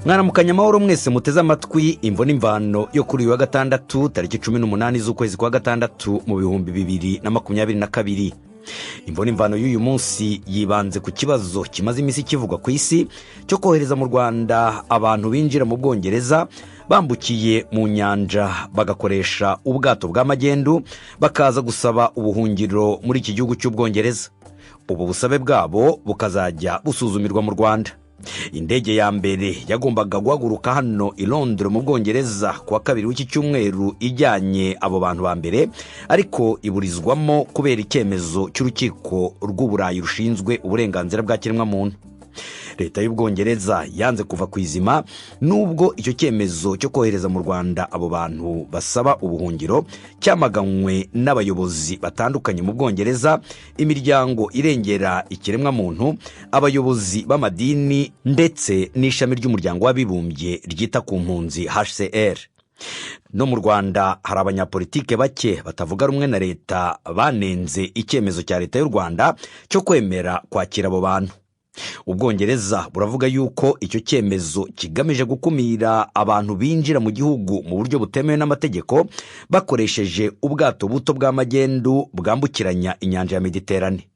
Mwaramukanya amahoro mwese muteze amatwi Imvo n'Imvano yo kuri uyu wa gatandatu, tariki 18 z'ukwezi kwa gatandatu mu 2022. Imvo n'Imvano y'uyu munsi yibanze ku kibazo kimaze iminsi kivugwa ku isi cyo kohereza mu Rwanda abantu binjira mu Bwongereza bambukiye mu nyanja, bagakoresha ubwato bwa magendu, bakaza gusaba ubuhungiro muri iki gihugu cy'Ubwongereza. Ubu busabe bwabo bukazajya busuzumirwa mu Rwanda. Indege ya mbere yagombaga guhaguruka hano i Londres mu Bwongereza ku wa kabiri w'iki cyumweru ijyanye abo bantu ba mbere, ariko iburizwamo kubera icyemezo cy'Urukiko rw'Uburayi rushinzwe uburenganzira bwa kiremwamuntu. Leta y'Ubwongereza yanze kuva ku izima, nubwo icyo cyemezo cyo kohereza mu Rwanda abo bantu basaba ubuhungiro cyamaganywe n'abayobozi batandukanye mu Bwongereza, imiryango irengera ikiremwamuntu, abayobozi b'amadini ndetse n'ishami ry'Umuryango w'Abibumbye ryita ku mpunzi, HCR. No mu Rwanda hari abanyapolitike bake batavuga rumwe na leta banenze icyemezo cya Leta y'u Rwanda cyo kwemera kwakira abo bantu. Ubwongereza buravuga yuko icyo cyemezo kigamije gukumira abantu binjira mu gihugu mu buryo butemewe n'amategeko bakoresheje ubwato buto bwa magendu bwambukiranya inyanja ya Mediterane.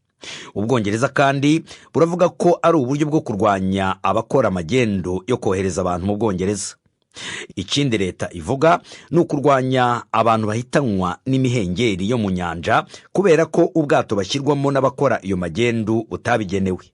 Ubwongereza kandi buravuga ko ari uburyo bwo kurwanya abakora amagendo yo kohereza abantu mu Bwongereza. Ikindi leta ivuga ni ukurwanya abantu bahitanwa n'imihengeri yo mu nyanja, kubera ko ubwato bashyirwamo n'abakora iyo magendu butabigenewe.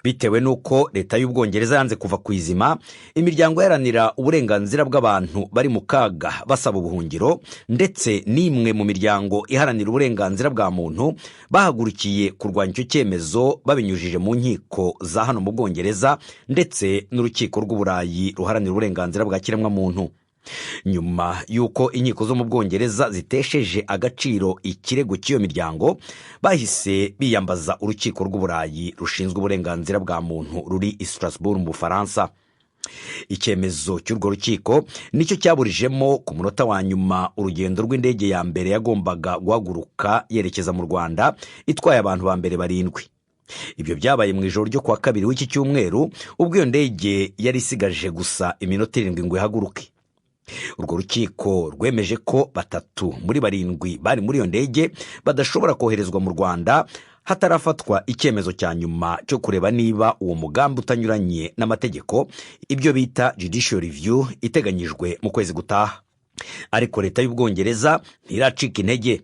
Bitewe n'uko Leta y'Ubwongereza yanze kuva ku izima, imiryango iharanira uburenganzira bw'abantu bari mu kaga basaba ubuhungiro ndetse n'imwe mu miryango iharanira uburenganzira bwa muntu bahagurukiye kurwanya icyo cyemezo babinyujije mu nkiko za hano mu Bwongereza ndetse n'Urukiko rw'Uburayi ruharanira uburenganzira bwa kiremwamuntu. Nyuma y'uko inkiko zo mu Bwongereza zitesheje agaciro ikirego cy'iyo miryango, bahise biyambaza Urukiko rw'Uburayi rushinzwe uburenganzira bwa muntu ruri i Strasbourg mu Bufaransa. Icyemezo cy'urwo rukiko nicyo cyaburijemo ku munota wa nyuma urugendo rw'indege ya mbere yagombaga guhaguruka yerekeza mu Rwanda itwaye abantu ba mbere barindwi. Ibyo byabaye mu ijoro ryo kuwa kabiri w'iki cyumweru, ubwo iyo ndege yari isigaje gusa iminota 7 ngo ihaguruke. Urwo rukiko rwemeje ko batatu muri barindwi bari muri iyo ndege badashobora koherezwa mu Rwanda hatarafatwa icyemezo cya nyuma cyo kureba niba uwo mugambi utanyuranye n'amategeko, ibyo bita judicial review iteganyijwe mu kwezi gutaha. Ariko Leta y'Ubwongereza ntiracika intege.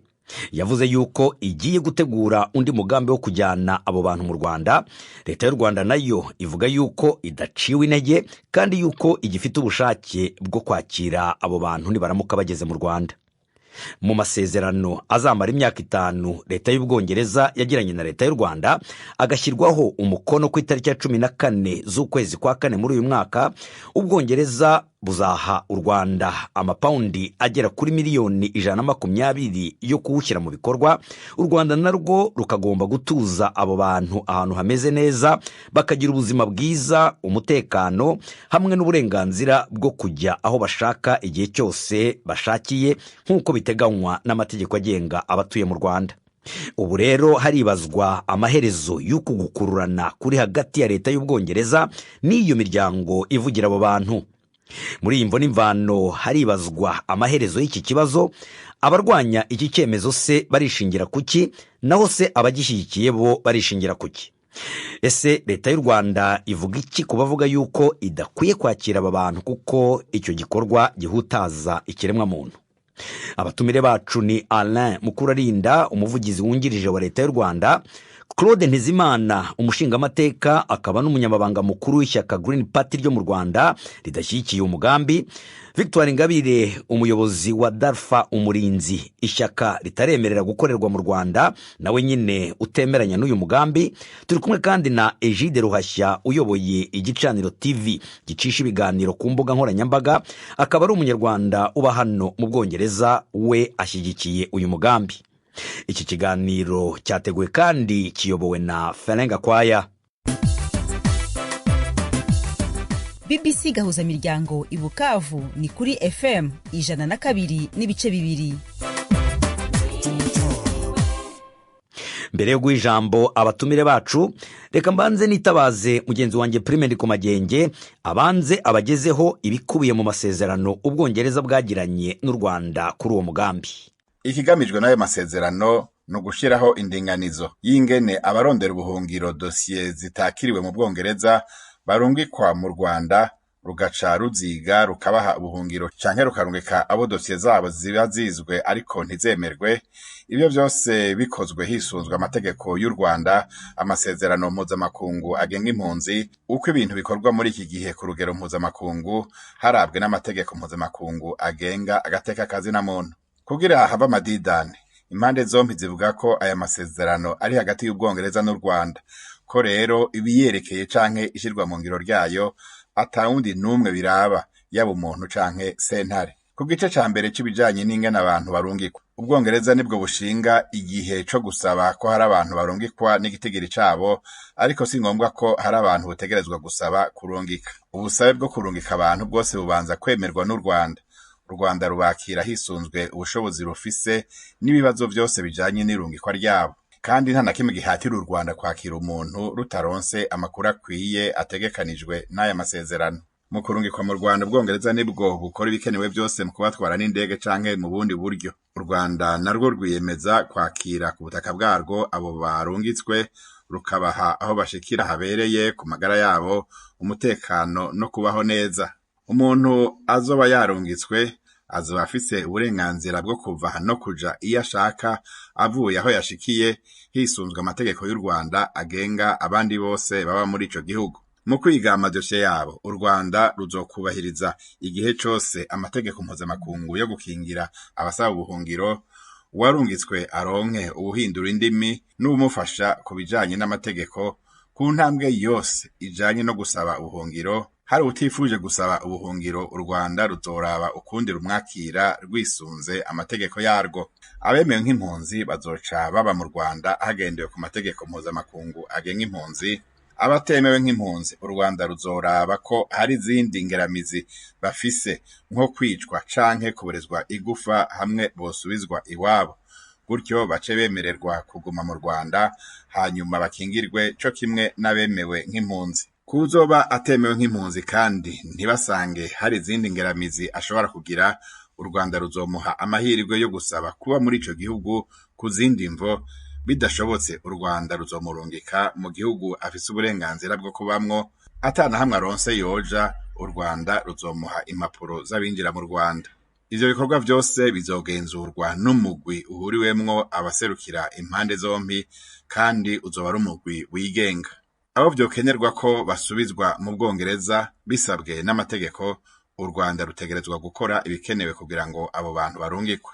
Yavuze yuko igiye gutegura undi mugambi wo kujyana abo bantu mu Rwanda. Leta y'u Rwanda nayo ivuga yuko idaciwe intege kandi yuko igifite ubushake bwo kwakira abo bantu nibaramuka bageze mu Rwanda. Mu masezerano azamara imyaka 5 Leta y'Ubwongereza yagiranye na Leta y'u Rwanda, agashyirwaho umukono ku itariki ya 14 z'ukwezi kwa kane muri uyu mwaka, Ubwongereza buzaha u Rwanda amapawundi agera kuri miliyoni 120 yo kuwushyira mu bikorwa. U Rwanda narwo rukagomba gutuza abo bantu ahantu hameze neza, bakagira ubuzima bwiza, umutekano hamwe n'uburenganzira bwo kujya aho bashaka igihe cyose bashakiye, nk'uko biteganywa n'amategeko agenga abatuye mu Rwanda. Ubu rero haribazwa amaherezo y'uku gukururana kuri hagati ya Leta y'Ubwongereza n'iyo miryango ivugira abo bantu. Muri iyi Mvo n'Imvano haribazwa amaherezo y'iki kibazo. Abarwanya iki cyemezo se barishingira kuki? Naho se abagishyigikiye bo barishingira kuki? Ese Leta y'u Rwanda ivuga iki ku bavuga yuko idakwiye kwakira aba bantu kuko icyo gikorwa gihutaza ikiremwamuntu? Abatumire bacu ni Alain Mukurarinda, umuvugizi wungirije wa Leta y'u Rwanda, Claude Ntezimana, umushingamateka akaba n'umunyamabanga mukuru w'ishyaka Green Party ryo mu Rwanda ridashyigikiye umugambi, Victoire Ingabire, umuyobozi wa DALFA Umurinzi, ishyaka ritaremerera gukorerwa mu Rwanda, nawe nyine utemeranya n'uyu mugambi. Turi kumwe kandi na Egide Ruhashya, uyoboye Igicaniro TV gicisha ibiganiro ku mbuga nkoranyambaga, akaba ari Umunyarwanda uba hano mu Bwongereza, we ashyigikiye uyu mugambi. Iki kiganiro cyateguwe kandi kiyobowe na Ferenga Kwaya. BBC Gahuzamiryango i Bukavu ni kuri FM 102.2. Mbere yo guha ijambo abatumire bacu, Reka mbanze nitabaze mugenzi wanjye Prime Ndikumagenge, abanze abagezeho ibikubiye mu masezerano Ubwongereza bwagiranye n'u Rwanda kuri uwo mugambi. Ikigamijwe n'ayo masezerano ni ugushiraho indinganizo y'ingene abarondera ubuhungiro dosiye zitakiriwe mu Bwongereza barungikwa mu Rwanda, rugaca ruziga rukabaha ubuhungiro canke rukarungika abo dosiye zabo ziba zizwe ariko ntizemerwe. Ibyo vyose bikozwe hisunzwe amategeko y'u Rwanda, amasezerano mpuzamakungu agenga impunzi, uko ibintu bikorwa muri iki gihe ku rugero mpuzamakungu, harabwe n'amategeko mpuzamakungu agenga agateka kazina muntu. Kugira have amadidane, impande zompi zivuga ko aya masezerano ari hagati y'Ubwongereza n'u Rwanda, ko rero ibiyerekeye canke ishirwa mu ngiro ryayo atawundi n'umwe biraba, yaba umuntu canke sentare. Ku gice ca mbere c'ibijanye n'ingene abantu barungikwa, Ubwongereza nibwo bushinga igihe co gusaba ko hari abantu barungikwa n'igitigiri cabo, ariko si ngombwa ko hari abantu butegerezwa gusaba kurungika. Ubusabe bwo kurungika abantu bwose bubanza kwemerwa n'u Rwanda. U Rwanda rubakira hisunzwe ubushobozi rufise n'ibibazo vyose bijanye n'irungikwa ryabo, kandi nta na kimwe gihatira u Rwanda kwakira umuntu rutaronse amakuru akwiye ategekanijwe n'aya masezerano. Mu kurungikwa mu Rwanda, Ubwongereza nibwo bukora ibikenewe vyose mu kubatwara n'indege canke mu bundi buryo. U Rwanda narwo rwiyemeza kwakira ku butaka bwarwo abo barungitswe, rukabaha aho bashikira habereye ku magara yabo, umutekano no kubaho neza. Umuntu azoba yarungitswe azoba afise uburenganzira bwo kuva no kuja iyo ashaka avuye aho yashikiye, hisunzwe amategeko y'u Rwanda agenga abandi bose baba muri ico gihugu. Mu kwiga amadosiye yabo, u Rwanda ruzokubahiriza igihe cose amategeko mpuzamakungu yo gukingira abasaba ubuhungiro. Uwarungitswe aronke uwuhindura indimi n'uwumufasha ku bijanye n'amategeko ku ntambwe yose ijanye no gusaba ubuhungiro. Hari utifuje gusaba ubuhungiro, u Rwanda ruzoraba ukundi rumwakira rwisunze amategeko yarwo. Abemewe nk'impunzi bazoca baba mu Rwanda hagendewe ku mategeko mpuzamakungu agenga impunzi. Abatemewe nk'impunzi, u Rwanda ruzoraba ko hari izindi ngeramizi bafise nko kwicwa canke kuborezwa igufa hamwe bosubizwa iwabo, gutyo bace bemererwa kuguma mu Rwanda, hanyuma bakingirwe co kimwe n'abemewe nk'impunzi. Kuzoba atemewe nk'impunzi kandi ntibasange hari izindi ngeramizi ashobora kugira, u Rwanda ruzomuha amahirwe yo gusaba kuba muri ico gihugu ku zindi mvo. Bidashobotse, u Rwanda ruzomurungika mu gihugu afise uburenganzira bwo kubamwo. Atana hamwe aronse yoja, u Rwanda ruzomuha impapuro z'abinjira mu Rwanda. Ivyo bikorwa vyose bizogenzurwa n'umugwi uhuriwemwo abaserukira impande zompi, kandi uzoba ari umugwi wigenga. Abo vyokenerwa ko basubizwa mu Bwongereza bisabwe n'amategeko, u Rwanda rutegerezwa gukora ibikenewe kugira ngo abo bantu barungikwe.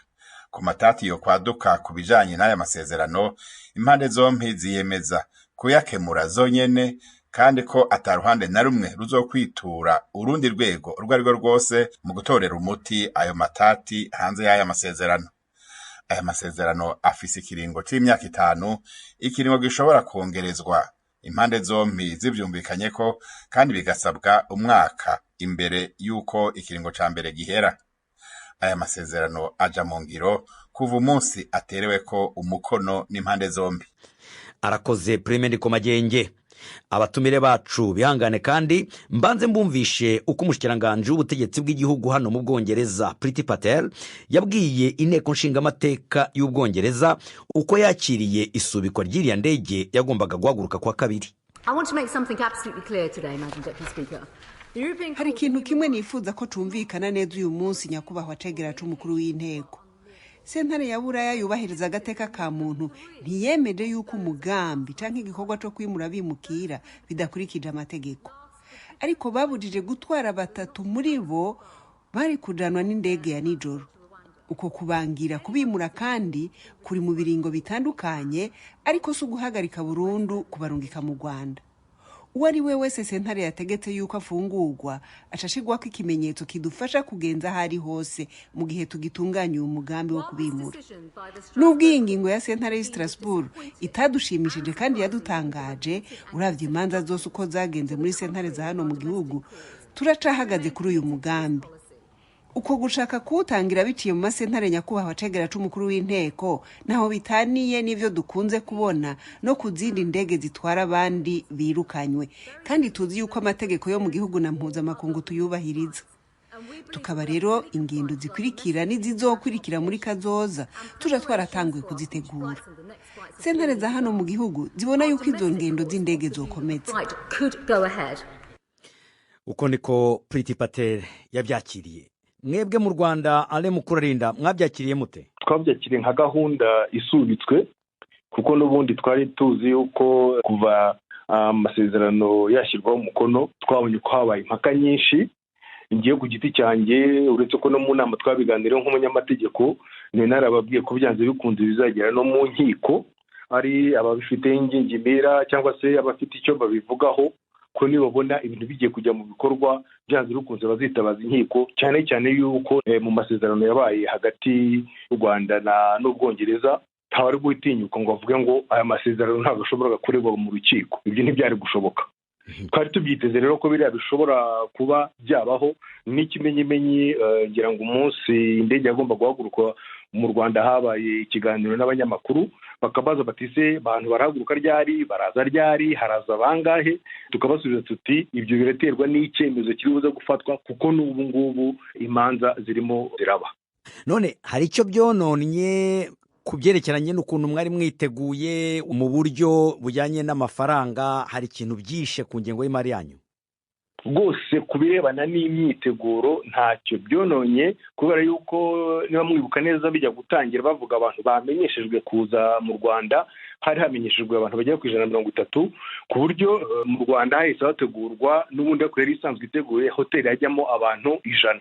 Ku matati yo kwaduka ku bijanye n'aya masezerano, impande zompi ziyemeza kuyakemura zonyene, kandi ko ata ruhande na rumwe ruzokwitura urundi rwego urwo arirwo rwose mu gutorera umuti ayo matati hanze y'aya masezerano. Aya masezerano afise ikiringo c'imyaka 5, ikiringo gishobora kwongerezwa impande zompi zivyumvikanyeko, kandi bigasabwa umwaka imbere y'uko ikiringo ca mbere gihera. Aya masezerano aja mu ngiro kuva umunsi atereweko umukono n'impande zombi. Arakoze Prime Ndikumagenge. Abatumire bacu bihangane, kandi mbanze mbumvishe uko umushikiranganji w'ubutegetsi bw'igihugu hano mu Bwongereza, Priti Patel, yabwiye inteko nshingamateka y'Ubwongereza uko yakiriye isubikwa ry'iriya ndege yagombaga guhaguruka kwa kabiri. I want to make something absolutely clear today, Madam Deputy Speaker. The European Hari ikintu kimwe nifuza ko cumvikana neza uyu munsi, nyakubahwa cegera c'umukuru w'inteko. Sentare ya Buraya yubahiriza agateka ka muntu ntiyemeje yuko umugambi canke igikorwa co kwimura abimukira bidakurikije amategeko, ariko babujije gutwara batatu muri bo bari kujanwa n'indege ya nijoro. Uko kubangira kubimura kandi kuri mu biringo bitandukanye, ariko si uguhagarika burundu kubarungika mu Rwanda. Uwo ari we wese sentare yategetse yuko afungurwa acashirwako ikimenyetso kidufasha kugenza aho ari hose mu gihe tugitunganya uyu mugambi wo kubimura. Nubwo iyi ngingo ya sentare y'i Strasbourg itadushimishije kandi yadutangaje, uravye imanza zose uko zagenze muri sentare za hano mu gihugu, turacahagaze kuri uyu mugambi. Uko gushaka kuwutangira biciye mu masentare, nyakubahwa cegera c'umukuru w'inteko, ntaho bitaniye n'ivyo dukunze kubona no ku zindi ndege zitwara abandi birukanywe, kandi tuzi yuko amategeko yo mu gihugu na mpuzamakungu tuyubahiriza. Tukaba rero ingendo zikurikira n'izizokurikira muri kazoza tuja twaratanguye kuzitegura. Sentare za hano mu gihugu zibona yuko izo ngendo z'indege zokomeza. Flight could go ahead. Uko niko Priti Patel yabyakiriye. Mwebwe mu Rwanda, Alain Mukurarinda, mwabyakiriye mute? Twabyakiriye nka gahunda isubitswe, kuko n'ubundi twari tuzi yuko kuva amasezerano yashyirwaho umukono twabonye ko habaye impaka nyinshi. Ngiye ku giti cyanjye, uretse ko no mu nama twabiganiriyeho, nk'umunyamategeko ni narababwiye ko byanze bikunze bizagera no mu nkiko, ari ababifite ingingimira cyangwa se abafite icyo babivugaho, ko nibabona ibintu bigiye kujya mu bikorwa byanze bikunze bazitabaza inkiko, cyane cyane yuko mu masezerano yabaye hagati y'u Rwanda n'Ubwongereza ntawari gutinyuka ngo avuge ngo aya masezerano ntabwo ashobora kuregwa mu rukiko. Ibyo ntibyari gushoboka. Twari tubyiteze rero ko biriya bishobora kuba byabaho. N'ikimenyimenyi, ngira ngo umunsi indege yagomba guhaguruka mu Rwanda habaye ikiganiro n'abanyamakuru, bakabaza bati: "Se abantu barahaguruka ryari? Baraza ryari? Haraza bangahe?" Tukabasubiza tuti: "Ibyo biraterwa n'icyemezo kiri buze gufatwa, kuko n'ubu ngubu imanza zirimo ziraba." None hari icyo byononnye ku byerekeranye n'ukuntu mwari mwiteguye mu buryo bujyanye n'amafaranga? Hari ikintu byishe ku ngengo y'imari yanyu? Rwose ku birebana n'imyiteguro ntacyo byononye, kubera yuko niba mwibuka neza, bijya gutangira bavuga abantu bamenyeshejwe kuza mu Rwanda, hari hamenyeshejwe abantu bagera ku 130, ku buryo mu Rwanda hahise hategurwa n'ubundi ariko yari isanzwe iteguye hoteli yajyamo abantu 100.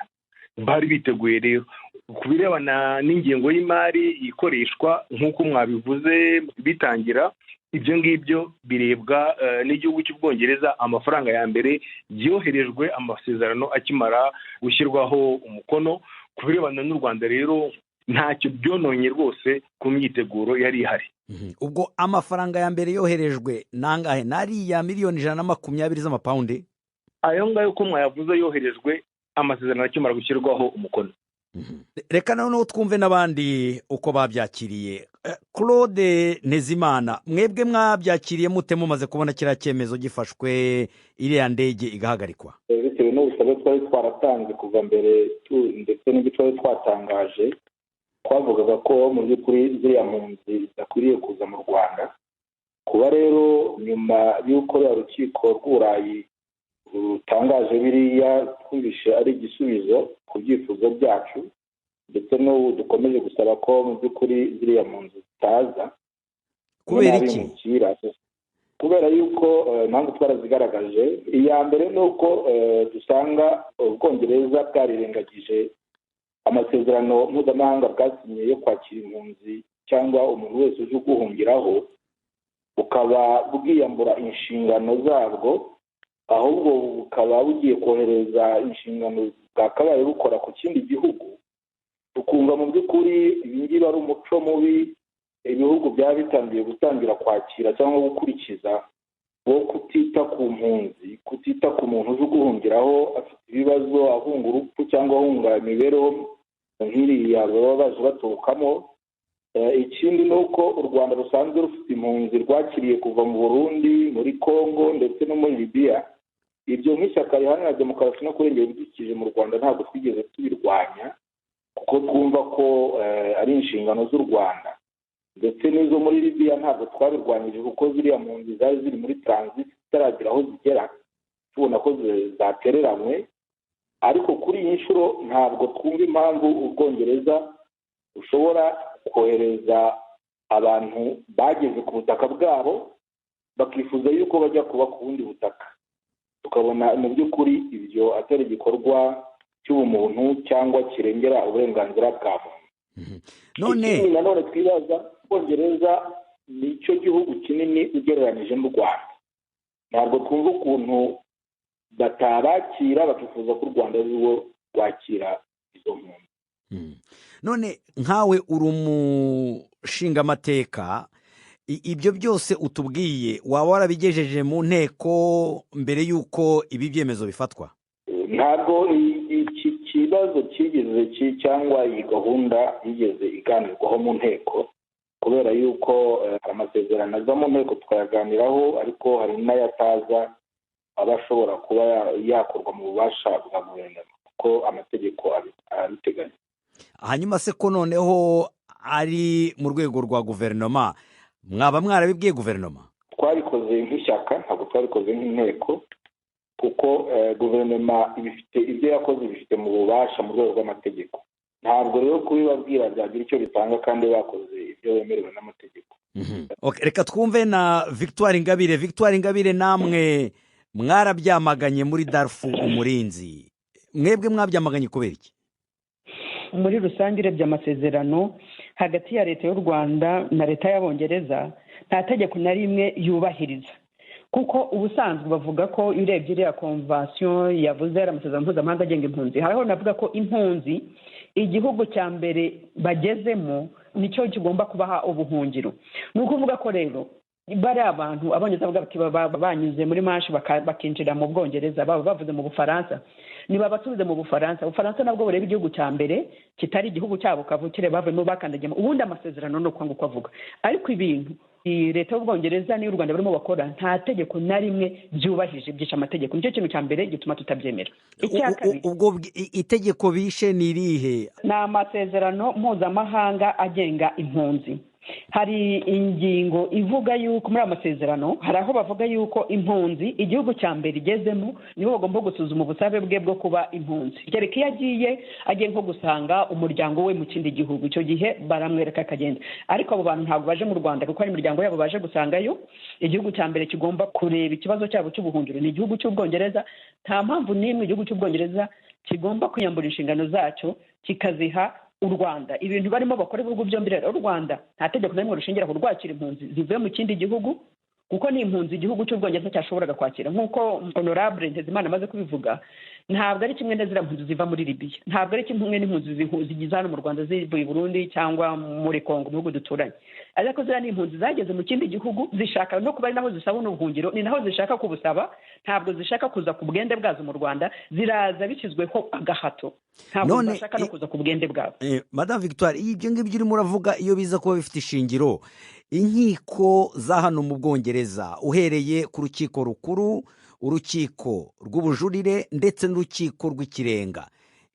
Bari biteguye rero. Ku birebana n'ingengo y'imari ikoreshwa nk'uko mwabivuze bitangira, ibyo ngibyo birebwa n'igihugu cy'Ubwongereza. Amafaranga ya mbere yoherejwe amasezerano akimara gushyirwaho umukono. Ku birebana n'u Rwanda rero ntacyo byononye rwose ku myiteguro yari ihari. Ubwo amafaranga ya mbere yoherejwe nangahe? Nariya miliyoni 120 z'amapawundi? Ayo ngayo uko mwayavuze yoherejwe amasezerano akimara gushyirwaho umukono. Reka noneho twumve n'abandi uko babyakiriye. Claude Ntezimana, mwebwe mwabyakiriye mute mumaze kubona kiriya cyemezo gifashwe, iriya ndege igahagarikwa? Bitewe n'ubusabe twari twaratanze kuva mbere ndetse n'ibyo twari twatangaje, twavugaga ko mu by'ukuri ziriya mpunzi zidakwiriye kuza mu Rwanda. Kuba rero nyuma y'uko ruriya rukiko rw'Uburayi rutangaje biriya, twumvishe ari igisubizo ku byifuzo byacu, ndetse n'ubu dukomeje gusaba ko mu by'ukuri ziriya mpunzi zitaza. Kubera iki? N'abimukira. Kubera yuko impamvu twarazigaragaje. Iya mbere ni uko dusanga Ubwongereza bwarirengagije amasezerano mpuzamahanga bwasinye yo kwakira impunzi cyangwa umuntu wese uje uguhungiraho, bukaba bwiyambura inshingano zabwo, ahubwo bukaba bugiye kohereza inshingano bwakabaye bukora ku kindi gihugu. Tukumva mu by'ukuri ibi ngibi ari umuco mubi ibihugu byaba bitangiye gutangira kwakira cyangwa gukurikiza, wo kutita ku mpunzi, kutita ku muntu uje uguhungiraho afite ibibazo, ahunga urupfu cyangwa ahunga imibereho nk'iriya baba baje baturukamo. Ikindi ni uko u Rwanda rusanzwe rufite impunzi rwakiriye kuva mu Burundi, muri Congo ndetse no muri Libiya. Ibyo nk'ishyaka riharanira demokarasi no kurengera ibidukikije mu Rwanda ntabwo twigeze tubirwanya, kuko twumva ko ari inshingano z'u Rwanda. Ndetse n'izo muri Libiya ntabwo twabirwanyije, kuko ziriya mpunzi zari ziri muri transit zitaragera aho zigera, tubona ko zatereranywe. Ariko kuri iyi nshuro ntabwo twumva impamvu Ubwongereza bushobora kohereza abantu bageze ku butaka bwabo bakifuza yuko bajya kuba ku bundi butaka. Tukabona mu by'ukuri ibyo atari igikorwa cy'ubumuntu cyangwa kirengera uburenganzira bwa muntu. None Ikindi nanone twibaza, Ubwongereza ni cyo gihugu kinini ugereranije n'u Rwanda. Ntabwo twumva ukuntu batabakira bakifuza ko u Rwanda ari rwo rwakira izo mpunzi. None nkawe uri umushingamateka, ibyo byose utubwiye waba warabigejeje mu nteko mbere y'uko ibi byemezo bifatwa? Ntabwo iki kibazo kigeze cyangwa iyi gahunda yigeze iganirwaho mu nteko, kubera yuko hari amasezerano aza mu nteko tukayaganiraho, ariko hari n'ayataza aba ashobora kuba yakorwa mu bubasha bwa guverinoma kuko amategeko abiteganya. Hanyuma se ko noneho ari mu rwego rwa guverinoma, mwaba mwarabibwiye guverinoma? Twabikoze nk'ishyaka, ntabwo twabikoze nk'inteko, kuko guverinoma ibifite ibyo yakoze bifite mu bubasha mu rwego rw'amategeko. Ntabwo rero kubibabwira byagira icyo bitanga kandi bakoze ibyo bemerewe n'amategeko. Reka twumve na Victoire Ingabire. Victoire Ingabire, namwe mwarabyamaganye muri Darfu Umurinzi, mwebwe mwabyamaganye kubera iki? Muri rusange urebye amasezerano hagati ya leta y'u Rwanda na leta y'Abongereza nta tegeko na rimwe yubahiriza, kuko ubusanzwe bavuga ko iyo urebye iriya konvansiyo yavuze ari amasezerano mpuzamahanga agenga impunzi, hariho navuga ko impunzi igihugu cya mbere bagezemo nicyo kigomba kubaha ubuhungiro. Ni ukuvuga ko rero bari abantu Abongereza bavuga bati banyuze muri manshi bakinjira mu Bwongereza, baba bavuze mu Bufaransa, nibabasubize mu Bufaransa. Ubufaransa nabwo bureba igihugu cya mbere kitari igihugu cyabo kavukire bavemo bakandagiyemo. Ubundi amasezerano ni uko nguko avuga, ariko ibintu leta y'Ubwongereza n'iy'u Rwanda barimo bakora nta tegeko na rimwe byubahije, byishe amategeko. Nicyo kintu cya mbere gituma tutabyemera. Icya kabiri, ubwo itegeko bishe ni irihe? Ni amasezerano mpuzamahanga agenga impunzi. Hari ingingo ivuga yuko muri amasezerano hari aho bavuga yuko impunzi igihugu cya mbere igezemo nibo bagomba gusuzuma ubusabe bwe bwo kuba impunzi. Kereka iyo agiye nko gusanga umuryango we mu kindi gihugu, icyo gihe baramwereka akagenda. Ariko abo bantu ntabwo baje mu Rwanda kuko ari imiryango yabo baje gusangayo. Igihugu cya mbere kigomba kureba ikibazo cyabo cy'ubuhungiro ni igihugu cy'Ubwongereza. Nta mpamvu n'imwe igihugu cy'Ubwongereza kigomba kwiyambura inshingano zacyo kikaziha u Rwanda. Ibintu barimo bakora ibihugu byombi rero, u Rwanda nta tegeko na rimwe rushingira ku rwakira impunzi zivuye mu kindi gihugu, kuko ni impunzi igihugu cy'Ubwongereza cyashoboraga kwakira. Nk'uko Honorable Ntezimana amaze kubivuga, ntabwo ari kimwe na ziriya mpunzi ziva muri Libya, ntabwo ari kimwe n'impunzi zigize hano mu Rwanda zivuye i Burundi cyangwa muri Kongo, mu bihugu duturanye. Ariko ziriya ni impunzi zageze mu kindi gihugu zishaka no kuba ari naho zisaba ubuhungiro, ni naho zishaka kubusaba, ntabwo zishaka kuza ku bwende bwazo mu Rwanda, ziraza bishyizweho agahato, ntabwo zishaka no kuza ku bwende bwabo. Madame Victoire, ibyo ngibyo urimo uravuga iyo biza kuba bifite ishingiro, inkiko za hano mu Bwongereza uhereye ku rukiko rukuru, urukiko rw'ubujurire ndetse n'urukiko rw'ikirenga,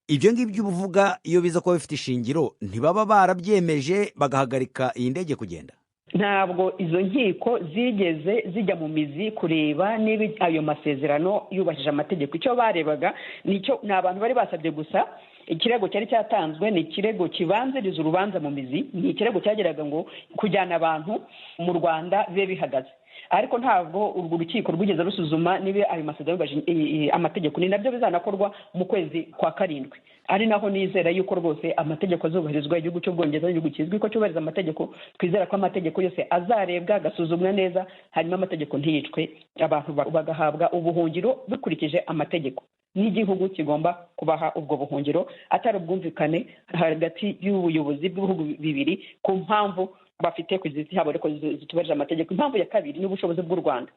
ibyo ngibyo uvuga iyo biza kuba bifite ishingiro ntibaba barabyemeje bagahagarika iyi ndege kugenda? Ntabwo izo nkiko zigeze zijya mu mizi kureba niba ayo masezerano yubahirije amategeko. Icyo barebaga nicyo ni abantu bari basabye gusa. Ikirego cyari cyatanzwe ni ikirego kibanziriza urubanza mu mizi, ni ikirego cyageraga ngo kujyana abantu mu Rwanda bibe bihagaze. Ariko ntabwo urwo rukiko rwigeze rusuzuma niba ayo masezerano yubahirije amategeko. Ni nabyo bizanakorwa mu kwezi kwa 7, ari naho nizera yuko rwose amategeko azubahirizwa. Igihugu cy'Ubwongereza n'igihugu kizwi ko cyubahiriza amategeko, twizera ko amategeko yose azarebwa agasuzumwa neza, hanyuma amategeko ntiyicwe, abantu bagahabwa ubuhungiro bikurikije amategeko. N'igihugu kigomba kubaha ubwo buhungiro atari ubwumvikane hagati y'ubuyobozi bw'ibihugu bibiri ku mpamvu bafite ku giti cyabo ariko zitubahirije amategeko. Impamvu ya kabiri ni ubushobozi bw'u Rwanda.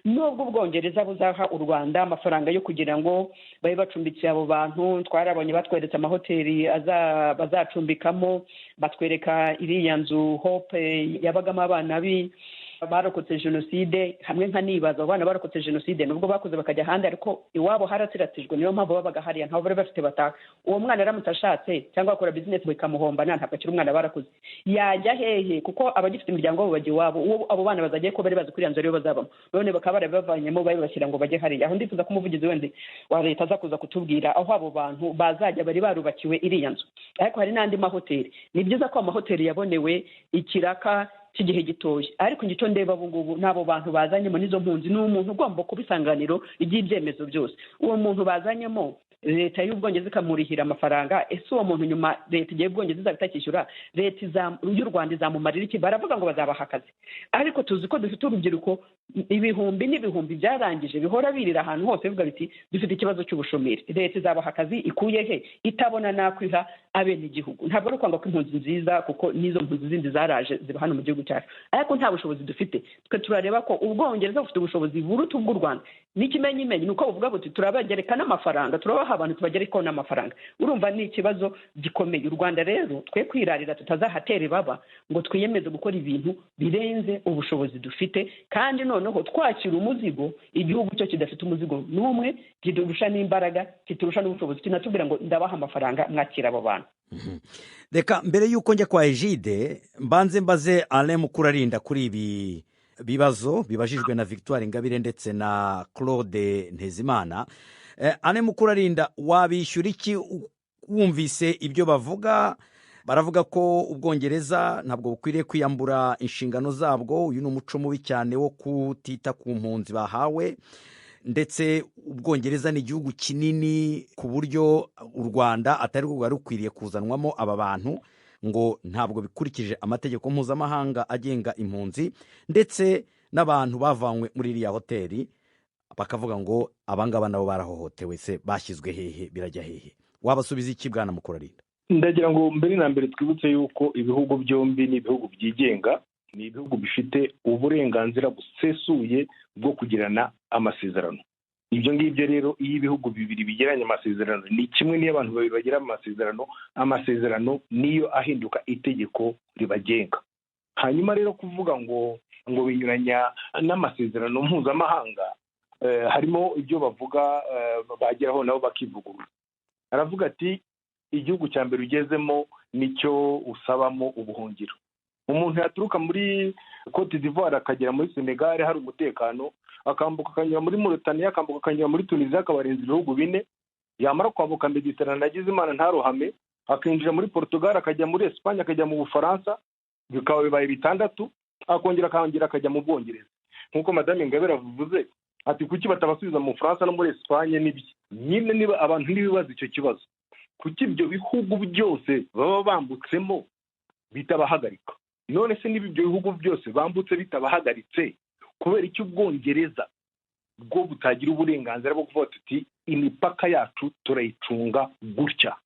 Nubwo Ubwongereza buzaha u Rwanda amafaranga yo kugira ngo babe bacumbikiye abo bantu, twarabonye batweretse amahoteli bazacumbikamo, batwereka iriya nzu Hope yabagamo abana barokotse jenoside, hamwe nka nibaza abana barokotse jenoside nubwo bakuze bakajya ahandi, ariko iwabo haratsiratijwe, niyo mpamvu babaga hariya, ntabwo bari bafite bataha. Uwo mwana aramutse ashatse cyangwa akora bizinesi bikamuhomba, ntabwo akiri umwana, barakuze, yajya hehe? Kuko abagifite imiryango babo bajya iwabo, abo bana bazagiye ko bari bazi kuri iyo nzu ariyo bazabamo, none bakaba barabavanyemo babibashyira ngo bajye hariya. Aho ndifuza ko umuvugizi wenda wa leta aza kuza kutubwira aho abo bantu bazajya bari barubakiwe iriya nzu. Ariko hari n'andi mahoteli. Ni byiza ko amahoteli yabonewe ikiraka cy'igihe gitoya, ariko icyo ndeba ubu ngubu n'abo bantu bazanyemo n'izo mpunzi, ni umuntu ugomba kuba isanganiro ry'ibyemezo byose. Uwo muntu bazanyemo leta y'Ubwongereza ikamurihira amafaranga, ese uwo muntu nyuma leta igiye Ubwongereza izaba itakishyura, leta y'u Rwanda izamumarira iki? Baravuga ngo bazabaha akazi, ariko tuzi ko dufite urubyiruko ibihumbi n'ibihumbi byarangije bihora birira ahantu hose bivuga biti dufite ikibazo cy'ubushomeri. Leta izabaha akazi ikuye he itabona nakwiha abenegihugu? Ntabwo ari ukwanga ko impunzi nziza, kuko n'izo mpunzi zindi zaraje ziba hano mu gihugu cyacu, ariko nta bushobozi dufite. Twe turareba ko Ubwongereza bufite ubushobozi buruta ubw'u Rwanda. N'ikimenyimenyi ni uko buvuga buti turabagereka n'amafaranga, turabaha abantu tubagerekaho n'amafaranga. Urumva ni ikibazo gikomeye. U Rwanda rero twe kwirarira tutazahatera ibaba ngo twiyemeze gukora ibintu birenze ubushobozi dufite, kandi noneho twakira umuzigo igihugu cyo kidafite umuzigo n'umwe, kiturusha n'imbaraga, kiturusha n'ubushobozi, kinatubwira ngo ndabaha amafaranga mwakira abo bantu. Reka mbere y'uko njya kwa Egide mbanze mbaze Alain Mukurarinda kuri ibi bibazo bibajijwe na Victoire Ingabire ndetse na Claude Ntezimana. Alain Mukurarinda, wabishyura iki wumvise ibyo bavuga? Baravuga ko Ubwongereza ntabwo bukwiriye kwiyambura inshingano zabwo, uyu ni umuco mubi cyane wo kutita ku mpunzi bahawe, ndetse Ubwongereza ni igihugu kinini ku buryo u Rwanda atari rwo rwari rukwiriye kuzanwamo aba bantu, ngo ntabwo bikurikije amategeko mpuzamahanga agenga impunzi, ndetse n'abantu bavanywe muri iriya hoteli bakavuga ngo abangaba nabo barahohotewe, se bashyizwe hehe, birajya hehe? Wabasubiza iki bwana Mukurarinda? Ndagira ngo mbere na mbere twibutse yuko ibihugu byombi ni ibihugu byigenga, ni ibihugu bifite uburenganzira busesuye bwo kugirana amasezerano. Ibyo ngibyo rero iyo ibihugu bibiri bigiranye amasezerano ni kimwe n'iyo abantu babiri bagira amasezerano, amasezerano niyo ahinduka itegeko ribagenga. Hanyuma rero kuvuga ngo binyuranya n'amasezerano mpuzamahanga, harimo ibyo bavuga bageraho nabo bakivugurura. Aravuga ati igihugu cya mbere ugezemo nicyo usabamo ubuhungiro. Umuntu yaturuka muri Cote d'Ivoire akagera muri Senegal hari umutekano, akambuka akanyura muri Mauritania, akambuka akanyura muri Tunisia, akabarenza ibihugu bine, yamara kwambuka Mediterane agize Imana ntarohame, akinjira muri Portugal, akajya muri Espagne, akajya mu Bufaransa, bikaba bibaye 6, akongera akongera akajya mu Bwongereza. Nk'uko Madame Ingabire avuze ati kuki batabasubiza mu Bufaransa no muri Espagne n'ibyo nyine, niba abantu ntibibaza icyo kibazo, kuki ibyo bihugu byose baba bambutsemo bitabahagarika? None se niba ibyo bihugu byose bambutse bitabahagaritse, kubera icyo Ubwongereza bwo butagira uburenganzira bwo kuvuga tuti imipaka yacu turayicunga gutya?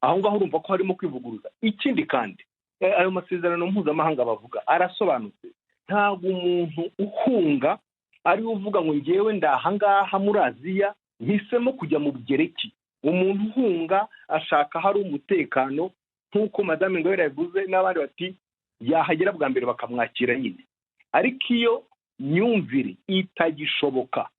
Aho ngaho urumva ko harimo kwivuguruza. Ikindi kandi ayo masezerano mpuzamahanga bavuga arasobanutse. Ntabwo umuntu uhunga ari uvuga ngo ngewe ndahangaha muri Aziya mpisemo kujya mu Bugereki. Umuntu uhunga ashaka hari umutekano, nk'uko Madame Ingabire yavuze n'abandi bati yahagera bwa mbere bakamwakira nyine. Ariko iyo myumvire itagishoboka,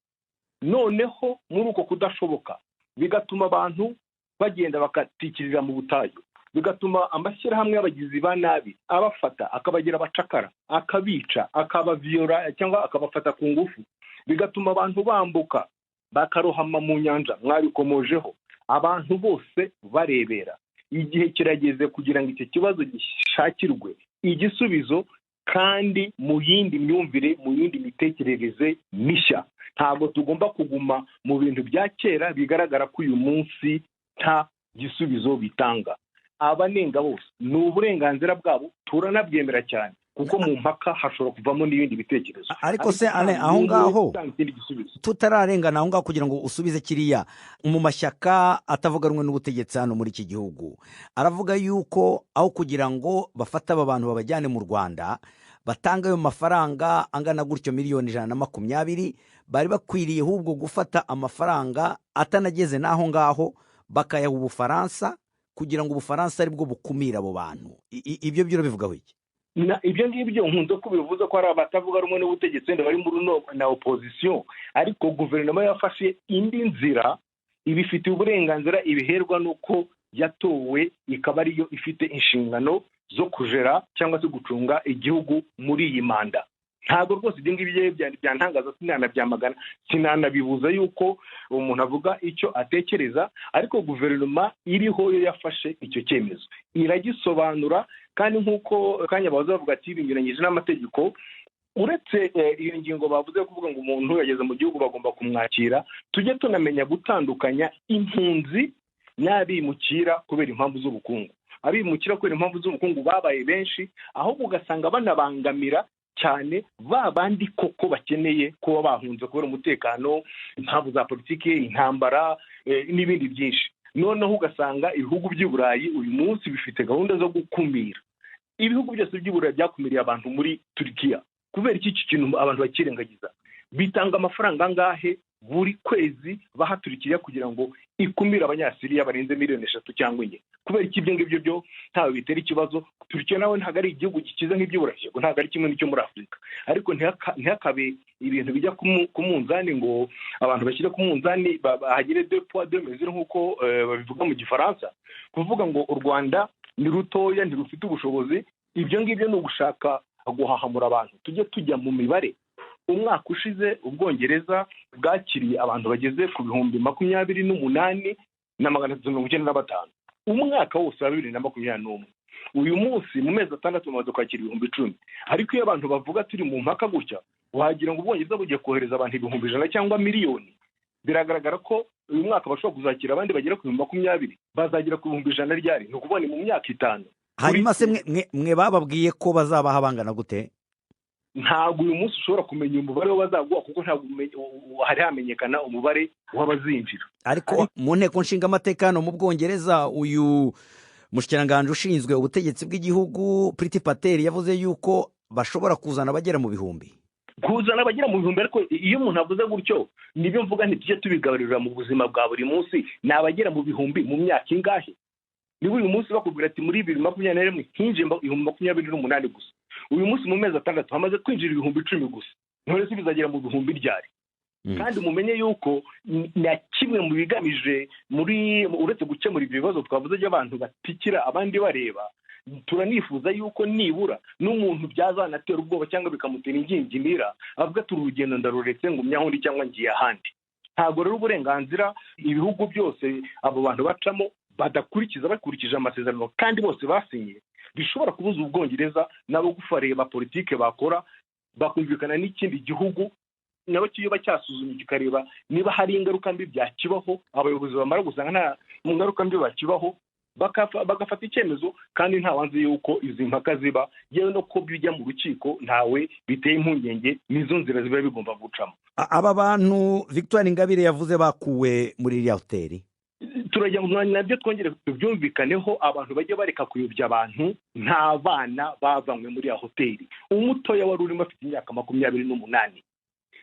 noneho muri uko kudashoboka bigatuma abantu bagenda bakatikirira mu butayu, bigatuma amashyirahamwe y'abagizi ba nabi abafata akabagira abacakara, akabica, akabaviyora cyangwa akabafata ku ngufu, bigatuma abantu bambuka bakarohama mu nyanja. Mwabikomojeho, abantu bose barebera. Igihe kirageze kugira ngo icyo kibazo gishakirwe igisubizo, kandi mu yindi myumvire, mu yindi mitekerereze mishya. Ntabwo tugomba kuguma mu bintu bya kera bigaragara ko uyu munsi nta gisubizo bitanga. Abanenga bose ni uburenganzira bwabo, turanabwemera cyane, kuko mu mpaka hashobora kuvamo n'ibindi bitekerezo. Ariko se Alain, aho ngaho tutararengana aho ngaho kugira ngo usubize kiriya, mu mashyaka atavuga rumwe n'ubutegetsi hano muri iki gihugu aravuga yuko aho kugira ngo bafate aba bantu babajyane mu Rwanda batanga ayo mafaranga angana gutyo 120,000,000, bari bakwiriye ahubwo gufata amafaranga atanageze n'aho ngaho bakayaha Ubufaransa kugira ngo Ubufaransa aribwo bukumira abo bantu. Ibyo byo bivugaho iki? Ibyo ngibyo nkunze kubivuza ko hari abatavuga rumwe n'ubutegetsi wenda bari muri na opposition, ariko guverinoma yafashe indi nzira ibifitiye uburenganzira, ibiherwa nuko yatowe ikaba ariyo ifite inshingano zo kujera cyangwa se gucunga igihugu muri iyi manda. Ntabwo rwose ibyo ngibyo byantangaza, sinanabyamagana, sinanabibuza yuko umuntu avuga icyo atekereza, ariko guverinoma iriho yo yafashe icyo cyemezo iragisobanura. Kandi nk'uko kanya bahoze bavuga ati binyuranyije n'amategeko, uretse iyo ngingo bavuze kuvuga ngo umuntu yageze mu gihugu bagomba kumwakira, tujye tunamenya gutandukanya impunzi n'abimukira kubera impamvu z'ubukungu. Abimukira kubera impamvu z'ubukungu babaye benshi, ahubwo ugasanga banabangamira cyane ba bandi koko bakeneye kuba bahunze kubera umutekano, impamvu za politiki, intambara n'ibindi byinshi. Noneho ugasanga ibihugu by'i Burayi uyu munsi bifite gahunda zo gukumira. Ibihugu byose by'i Burayi byakumiriye abantu muri Turkiya. Kubera iki kintu abantu bakirengagiza? Bitanga amafaranga angahe Buri kwezi baha Turikiya kugira ngo ikumire Abanyasiriya barenze miliyoni 3 cyangwa 4. Kubera iki ibyo ngibyo byo ntawe bitera ikibazo? Turikiya nawe ntabwo ari igihugu gikize nk'iby'Uburayi, yego, ntabwo ari kimwe n'icyo muri Afurika, ariko ntihakabe ibintu bijya ku munzani, ngo abantu bashyire ku munzani, bahagire deux poids deux mesures, nk'uko babivuga mu Gifaransa. Kuvuga ngo u Rwanda ni rutoya, ntirufite ubushobozi, ibyo ngibyo ni ugushaka guhahamura abantu. Tujye tujya mu mibare. Umwaka ushize Ubwongereza bwakiriye abantu bageze ku 28,395, umwaka wose wa 2021. Uyu munsi mu mezi 6 bamaze kwakira 10,000. Ariko iyo abantu bavuga turi mu mpaka gutya, wagira ngo Ubwongereza bugiye kohereza abantu 100,000 cyangwa miliyoni. Biragaragara ko uyu mwaka bashobora kuzakira abandi bagera ku 20,000. Bazagera ku 100,000 ryari? Ni ukuvuga ni mu myaka 5. Hanyuma se mwe bababwiye ko bazabaha bangana gute? Ntabwo uyu munsi ushobora kumenya umubare w'abazaguha, kuko ntabwo hari hamenyekana umubare w'abazinjira. Ariko mu nteko nshingamateka hano mu Bwongereza, uyu mushikiranganji ushinzwe ubutegetsi bw'igihugu, Priti Patel, yavuze yuko bashobora kuzana abagera mu bihumbi. Kuzana abagera mu bihumbi, ariko iyo umuntu avuze gutyo, nibyo mvuga, ntitujye tubigaburira mu buzima bwa buri munsi. Ni abagera mu bihumbi mu myaka ingahe? Niba uyu munsi bakubwira ati muri 2021 hinjiye 28,000 gusa, uyu munsi mu mezi 6 hamaze kwinjira 10,000 gusa, none se bizagera mu bihumbi ryari? Kandi mumenye yuko na kimwe mu bigamije muri, uretse gukemura ibyo bibazo twavuze by'abantu batikira abandi bareba, turanifuza yuko nibura n'umuntu byazanatera ubwoba cyangwa bikamutera ingingimira, avuga ati urugendo ndaruretse, ngo umyahundi cyangwa ngiye ahandi. Ntabwo rero uburenganzira ibihugu byose abo bantu bacamo badakurikiza, bakurikije amasezerano kandi bose basinye, bishobora kubuza Ubwongereza nabo gufareba politike bakora bakumvikana n'ikindi gihugu nabo kiba cyasuzumye, kikareba niba hari ingaruka mbi byakibaho. Abayobozi bamara gusanga nta ngaruka mbi bakibaho, bagafata icyemezo. Kandi ntawanze yuko izi mpaka ziba, yewe no ko bijya mu rukiko, ntawe biteye impungenge, nizo nzira ziba bigomba gucamo. Aba bantu Victoire Ingabire yavuze bakuwe muri iriya hoteli? Turajya mu mwanya nabyo twongere tubyumvikaneho, abantu bajya bareka kuyobya abantu. Nta bana bavanywe muri ya hoteli. Umutoya wari urimo afite imyaka 28.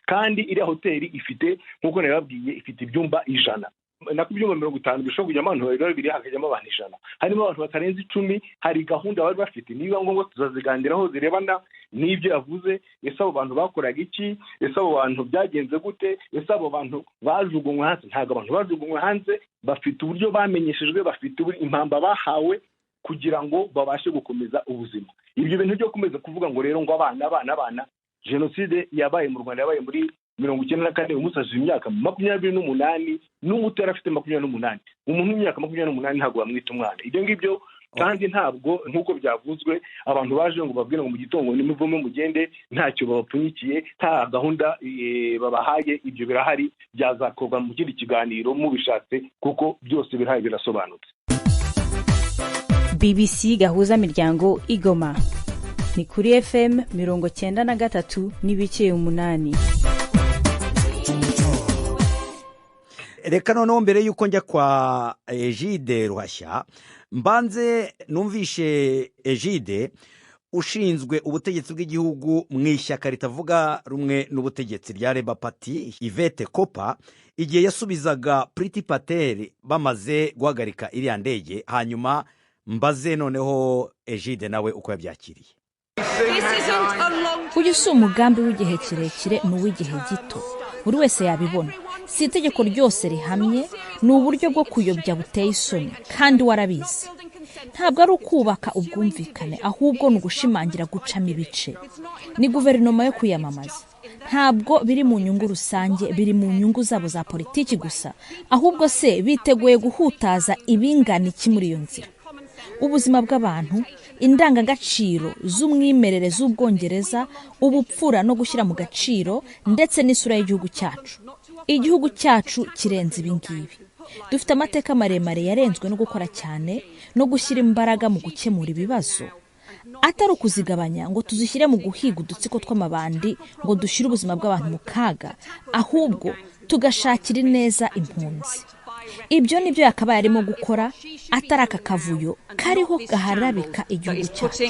Kandi iriya hoteli ifite, nk'uko nabibabwiye, ifite ibyumba 100, nako ibyumba 50 bishobora kujyamo abantu babiri babiri, hakajyamo abantu 100, harimo abantu batarenze 10. Hari gahunda bari bafite, niba ngombwa tuzaziganiraho, zirebana n'ibyo yavuze. Ese abo bantu bakoraga iki? Ese abo bantu byagenze gute? Ese abo bantu bajugunywe hanze? Ntabwo abantu bajugunywe hanze, bafite uburyo bamenyeshejwe, bafite impamba bahawe kugira ngo babashe gukomeza ubuzima. Ibyo bintu byo gukomeza kuvuga ngo rero ngo abana, abana, abana, jenoside yabaye mu Rwanda yabaye muri 94, umunsi hashize imyaka 28, n'umuto yari afite 28. Umuntu w'imyaka 28 ntabwo bamwita umwana, ibyo ngibyo. Kandi ntabwo, nk'uko byavuzwe, abantu baje ngo babwire ngo mu gitondo nimuvume mugende, ntacyo babapfunyikiye, nta gahunda babahaye. Ibyo birahari, byazakorwa mu kindi kiganiro mubishatse, kuko byose birahari, birasobanutse. BBC Gahuza Miryango Igoma ni kuri FM 93.8. Reka noneho, mbere y'uko njya kwa Egide Ruhashya, mbanze numvishe Egide ushinzwe ubutegetsi bw'igihugu mu ishyaka ritavuga rumwe n'ubutegetsi rya Labour Party, Yvette Cooper, igihe yasubizaga Priti Patel bamaze guhagarika iriya ndege, hanyuma mbaze noneho Egide nawe uko yabyakiriye. Uyu si umugambi w'igihe kirekire, ni uw'igihe gito, buri wese yabibona. Si itegeko ryose rihamye, ni uburyo bwo kuyobya buteye isoni, kandi warabizi. Ntabwo ari ukubaka ubwumvikane, ahubwo ni ugushimangira gucamo ibice. Ni guverinoma yo kwiyamamaza. Ntabwo biri mu nyungu rusange, biri mu nyungu zabo za politiki gusa. Ahubwo se biteguye guhutaza ibingana iki muri iyo nzira? Ubuzima bw'abantu, indangagaciro z'umwimerere z'Ubwongereza, ubupfura no gushyira mu gaciro, ndetse n'isura y'igihugu cyacu. Igihugu cyacu kirenze ibi ngibi. Dufite amateka maremare yarenzwe no gukora cyane no gushyira imbaraga mu gukemura ibibazo, atari ukuzigabanya ngo tuzishyire mu guhiga udutsiko tw'amabandi ngo dushyire ubuzima bw'abantu mu kaga, ahubwo tugashakira ineza impunzi. Ibyo nibyo yakabaye arimo gukora, atari aka kavuyo kariho gaharabika igihugu cyacu.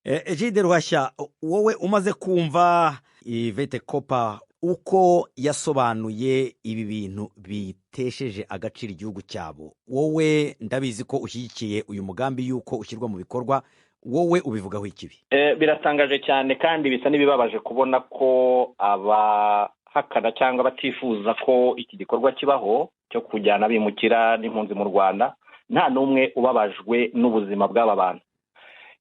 Egide Ruhashya, wowe umaze kumva Yvette Cooper uko yasobanuye ibi bintu bitesheje agaciro igihugu cyabo, wowe ndabizi ko ushyigikiye uyu mugambi y'uko ushyirwa mu bikorwa, wowe ubivugaho ikibi? Biratangaje cyane kandi bisa n'ibibabaje kubona ko abahakana cyangwa batifuza ko iki gikorwa kibaho cyo kujyana abimukira n'impunzi mu Rwanda, nta n'umwe ubabajwe n'ubuzima bw'aba bantu.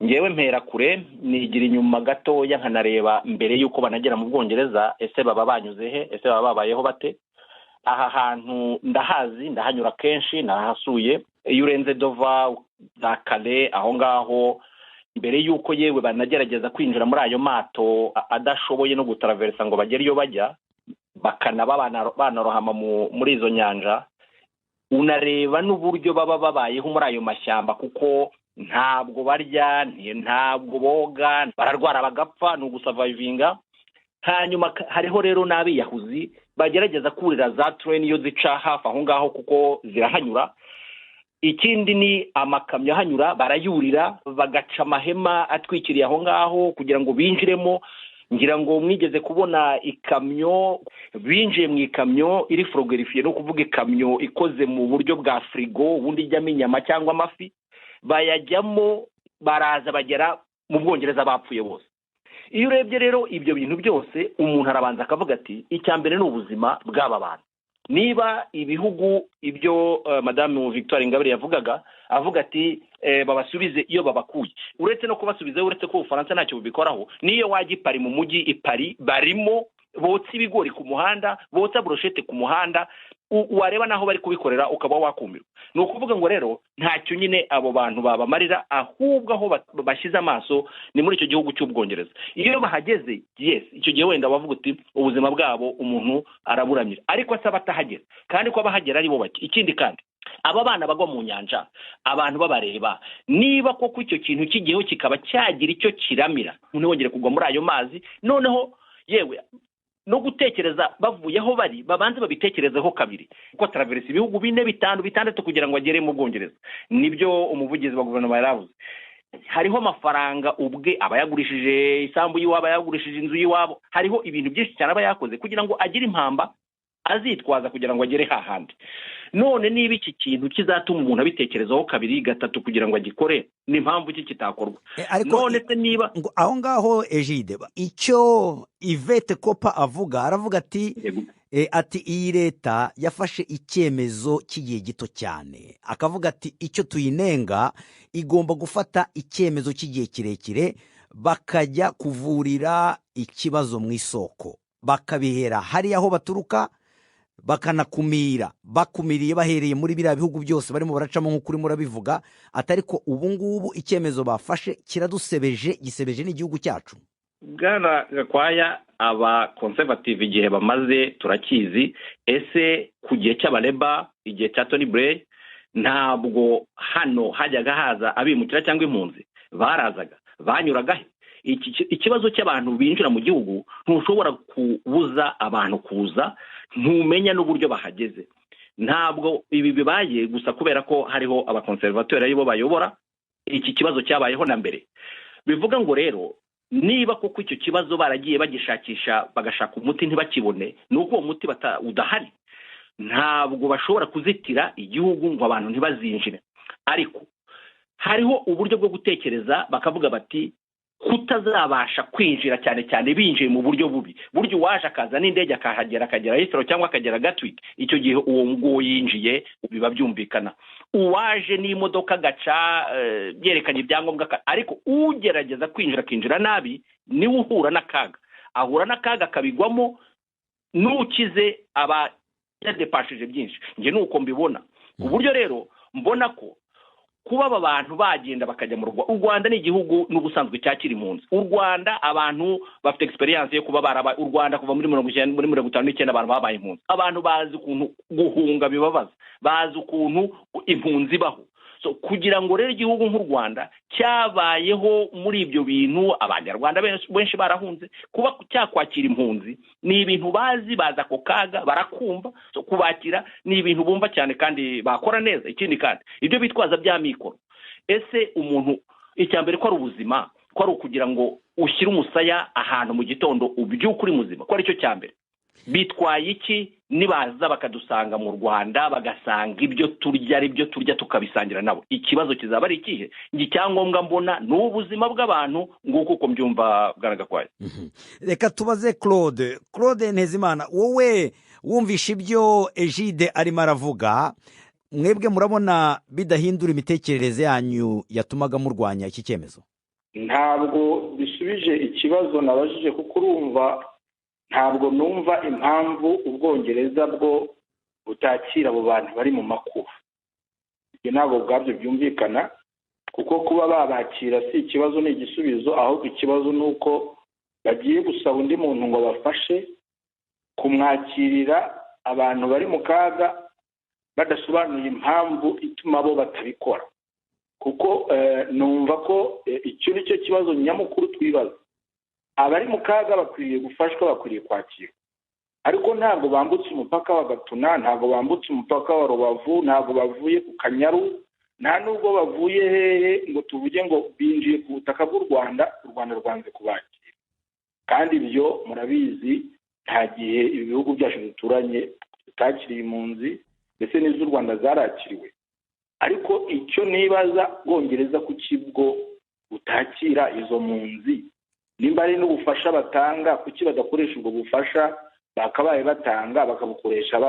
Ngewe mpera kure, nigira inyuma gatoya, nkanareba mbere y'uko banagera mu Bwongereza, ese baba banyuze he? Ese baba babayeho bate? Aha hantu ndahazi, ndahanyura kenshi, nahasuye. Iyo urenze Dover za Calais aho ngaho, mbere y'uko yewe banagerageza kwinjira muri ayo mato adashoboye no gutaraversa ngo bagere iyo bajya, bakanaba banarohama muri izo nyanja, unareba n'uburyo baba babayeho muri ayo mashyamba, kuko ntabwo barya, ntabwo boga, bararwara bagapfa, ni ugusurvivinga. Hanyuma hariho rero n'abiyahuzi bagerageza kurira za train iyo zica hafi aho ngaho, kuko zirahanyura. Ikindi ni amakamyo ahanyura, barayurira, bagaca amahema atwikiriye aho ngaho kugira ngo binjiremo. Ngira ngo mwigeze kubona ikamyo, binjiye mu ikamyo iri frigorifié, no kuvuga ikamyo ikoze mu buryo bwa firigo, ubundi ijyamo inyama cyangwa amafi, bayajyamo, baraza bagera mu Bwongereza bapfuye bose. Iyo urebye rero ibyo bintu byose, umuntu arabanza akavuga ati icya mbere ni ubuzima bw'aba bantu. Niba ibihugu ibyo Madamu Victoire Ingabire yavugaga, avuga ati babasubize iyo babakuye, uretse no kubasubiza, uretse ko Ubufaransa ntacyo bubikoraho, niyo wajya i Paris, mu mujyi i Paris, barimo botsa ibigori ku muhanda, botsa brochette ku muhanda, wareba n'aho bari kubikorera ukaba wakumirwa. Ni ukuvuga ngo rero ntacyo nyine abo bantu babamarira, ahubwo aho bashyize amaso ni muri icyo gihugu cy'Ubwongereza. Iyo bahageze, yes, icyo gihe wenda bavuga uti ubuzima bwabo umuntu araburamira, ariko asaba atahagera, kandi ko abahagera ari bo bake. Ikindi kandi, aba bana bagwa mu nyanja abantu babareba, niba koko icyo kintu kigiyeho kikaba cyagira icyo kiramira, ntiwongere kugwa muri ayo mazi, noneho yewe no gutekereza bavuye aho bari, babanze babitekerezeho kabiri, kuko traverse ibihugu 4, 5, 6 kugira ngo agere mu Bwongereza. Nibyo umuvugizi wa guverinoma yaravuze. Hariho amafaranga ubwe aba yagurishije isambu y'iwabo, yagurishije inzu y'iwabo, hariho ibintu byinshi cyane aba yakoze kugira ngo agire impamba azitwaza kugira ngo agere hahandi. None niba iki kintu kizatuma umuntu abitekerezaho kabiri, gatatu kugira ngo agikore, ni impamvu iki kitakorwa? None se niba aho ngaho Egide, icyo Yvette Cooper avuga, aravuga ati iyi leta yafashe icyemezo cy'igihe gito cyane, akavuga ati icyo tuyinenga, igomba gufata icyemezo cy'igihe kirekire, bakajya kuvurira ikibazo mu isoko, bakabihera hariya aho baturuka, bakanakumira, bakumiriye bahereye muri biriya bihugu byose barimo baracamo nk'uko urimo urabivuga. Atari ko ubu ngubu icyemezo bafashe kiradusebeje, gisebeje n'igihugu cyacu. Bwana Gakwaya, aba Conservative igihe bamaze turakizi. Ese ku gihe cy'abareba, igihe cya Tony Blair, ntabwo hano hajyaga haza abimukira cyangwa impunzi? Barazaga, banyuraga he? Ikibazo cy'abantu binjira mu gihugu, ntushobora kubuza abantu kuza, ntumenya n'uburyo bahageze. Ntabwo ibi bibaye gusa kubera ko hariho abakonservateur aribo bayobora, iki kibazo cyabayeho na mbere. Bivuga ngo rero niba koko icyo kibazo baragiye bagishakisha, bagashaka umuti ntibakibone, ni uko uwo muti udahari. Ntabwo bashobora kuzitira igihugu ngo abantu ntibazinjire, ariko hariho uburyo bwo gutekereza bakavuga bati kutazabasha kwinjira, cyane cyane binjiye mu buryo bubi, buryo uwaje akaza n'indege akahagera, akagera Heathrow cyangwa akagera Gatwick, icyo gihe uwo nguwo yinjiye biba byumvikana. Uwaje n'imodoka agaca yerekanye ibyangombwa, ariko ugerageza kwinjira akinjira nabi, niwe uhura n'akaga, ahura n'akaga akabigwamo, n'ukize aba yadepashije byinshi. Njye ni uko mbibona. Ku buryo rero mbona ko kuba aba bantu bagenda bakajya mu Rwanda, u Rwanda ni igihugu n'ubusanzwe cyakira impunzi. U Rwanda abantu bafite experience yo kuba barabaye u Rwanda kuva muri 90, muri 59, abantu babaye impunzi. Abantu bazi ukuntu guhunga bibabaza, bazi ukuntu impunzi baho. So kugira ngo rero igihugu nk'u Rwanda cyabayeho muri ibyo bintu, Abanyarwanda benshi barahunze, kuba cyakwakira impunzi ni ibintu bazi, baza ako kaga barakumva. So kubakira ni ibintu bumva cyane kandi bakora neza. Ikindi kandi ibyo bitwaza bya mikoro, ese umuntu icya mbere ko ari ubuzima. Ko ari ukugira ngo ushyire umusaya ahantu mu gitondo ubyuke uri muzima, ko aricyo cya mbere. Bitwaye iki nibaza bakadusanga mu Rwanda, bagasanga ibyo turya ari byo turya tukabisangira nabo? Ikibazo kizaba ari ikihe? Icyangombwa mbona ni ubuzima bw'abantu, nguko uko mbyumva, bwana Gakwaya. Reka tubaze Claude. Claude Ntezimana, wowe wumvishe ibyo Egide arimo aravuga, mwebwe murabona bidahindura imitekerereze yanyu yatumaga murwanya iki cyemezo? Ntabwo bisubije ikibazo nabajije, kuko urumva ntabwo numva impamvu Ubwongereza bwo butakira abo bantu bari mu makuba. Ibyo ntabwo ubwabyo byumvikana, kuko kuba babakira si ikibazo, ni igisubizo. Ahubwo ikibazo ni uko bagiye gusaba undi muntu ngo bafashe kumwakirira abantu bari mu kaga, badasobanuye impamvu ituma bo batabikora. Kuko numva ko icyo ni cyo kibazo nyamukuru twibaza. Abari mu kaga bakwiriye gufashwa, bakwiriye kwakira, ariko ntabwo bambutse umupaka wa Gatuna, ntabwo bambutse umupaka wa Rubavu, ntabwo bavuye ku Kanyaru, nta nubwo bavuye hehe ngo tuvuge ngo binjiye ku butaka bw'u Rwanda, u Rwanda rwanze kubakira. Kandi ibyo murabizi, nta gihe ibi bihugu byacu duturanye bitakiriye impunzi, ndetse n'iz'u Rwanda zarakiriwe. Ariko icyo nibaza, Bwongereza kuki bwo butakira izo mpunzi? Nimba ari n'ubufasha batanga, kuki badakoresha ubwo bufasha bakabaye batanga, bakabukoresha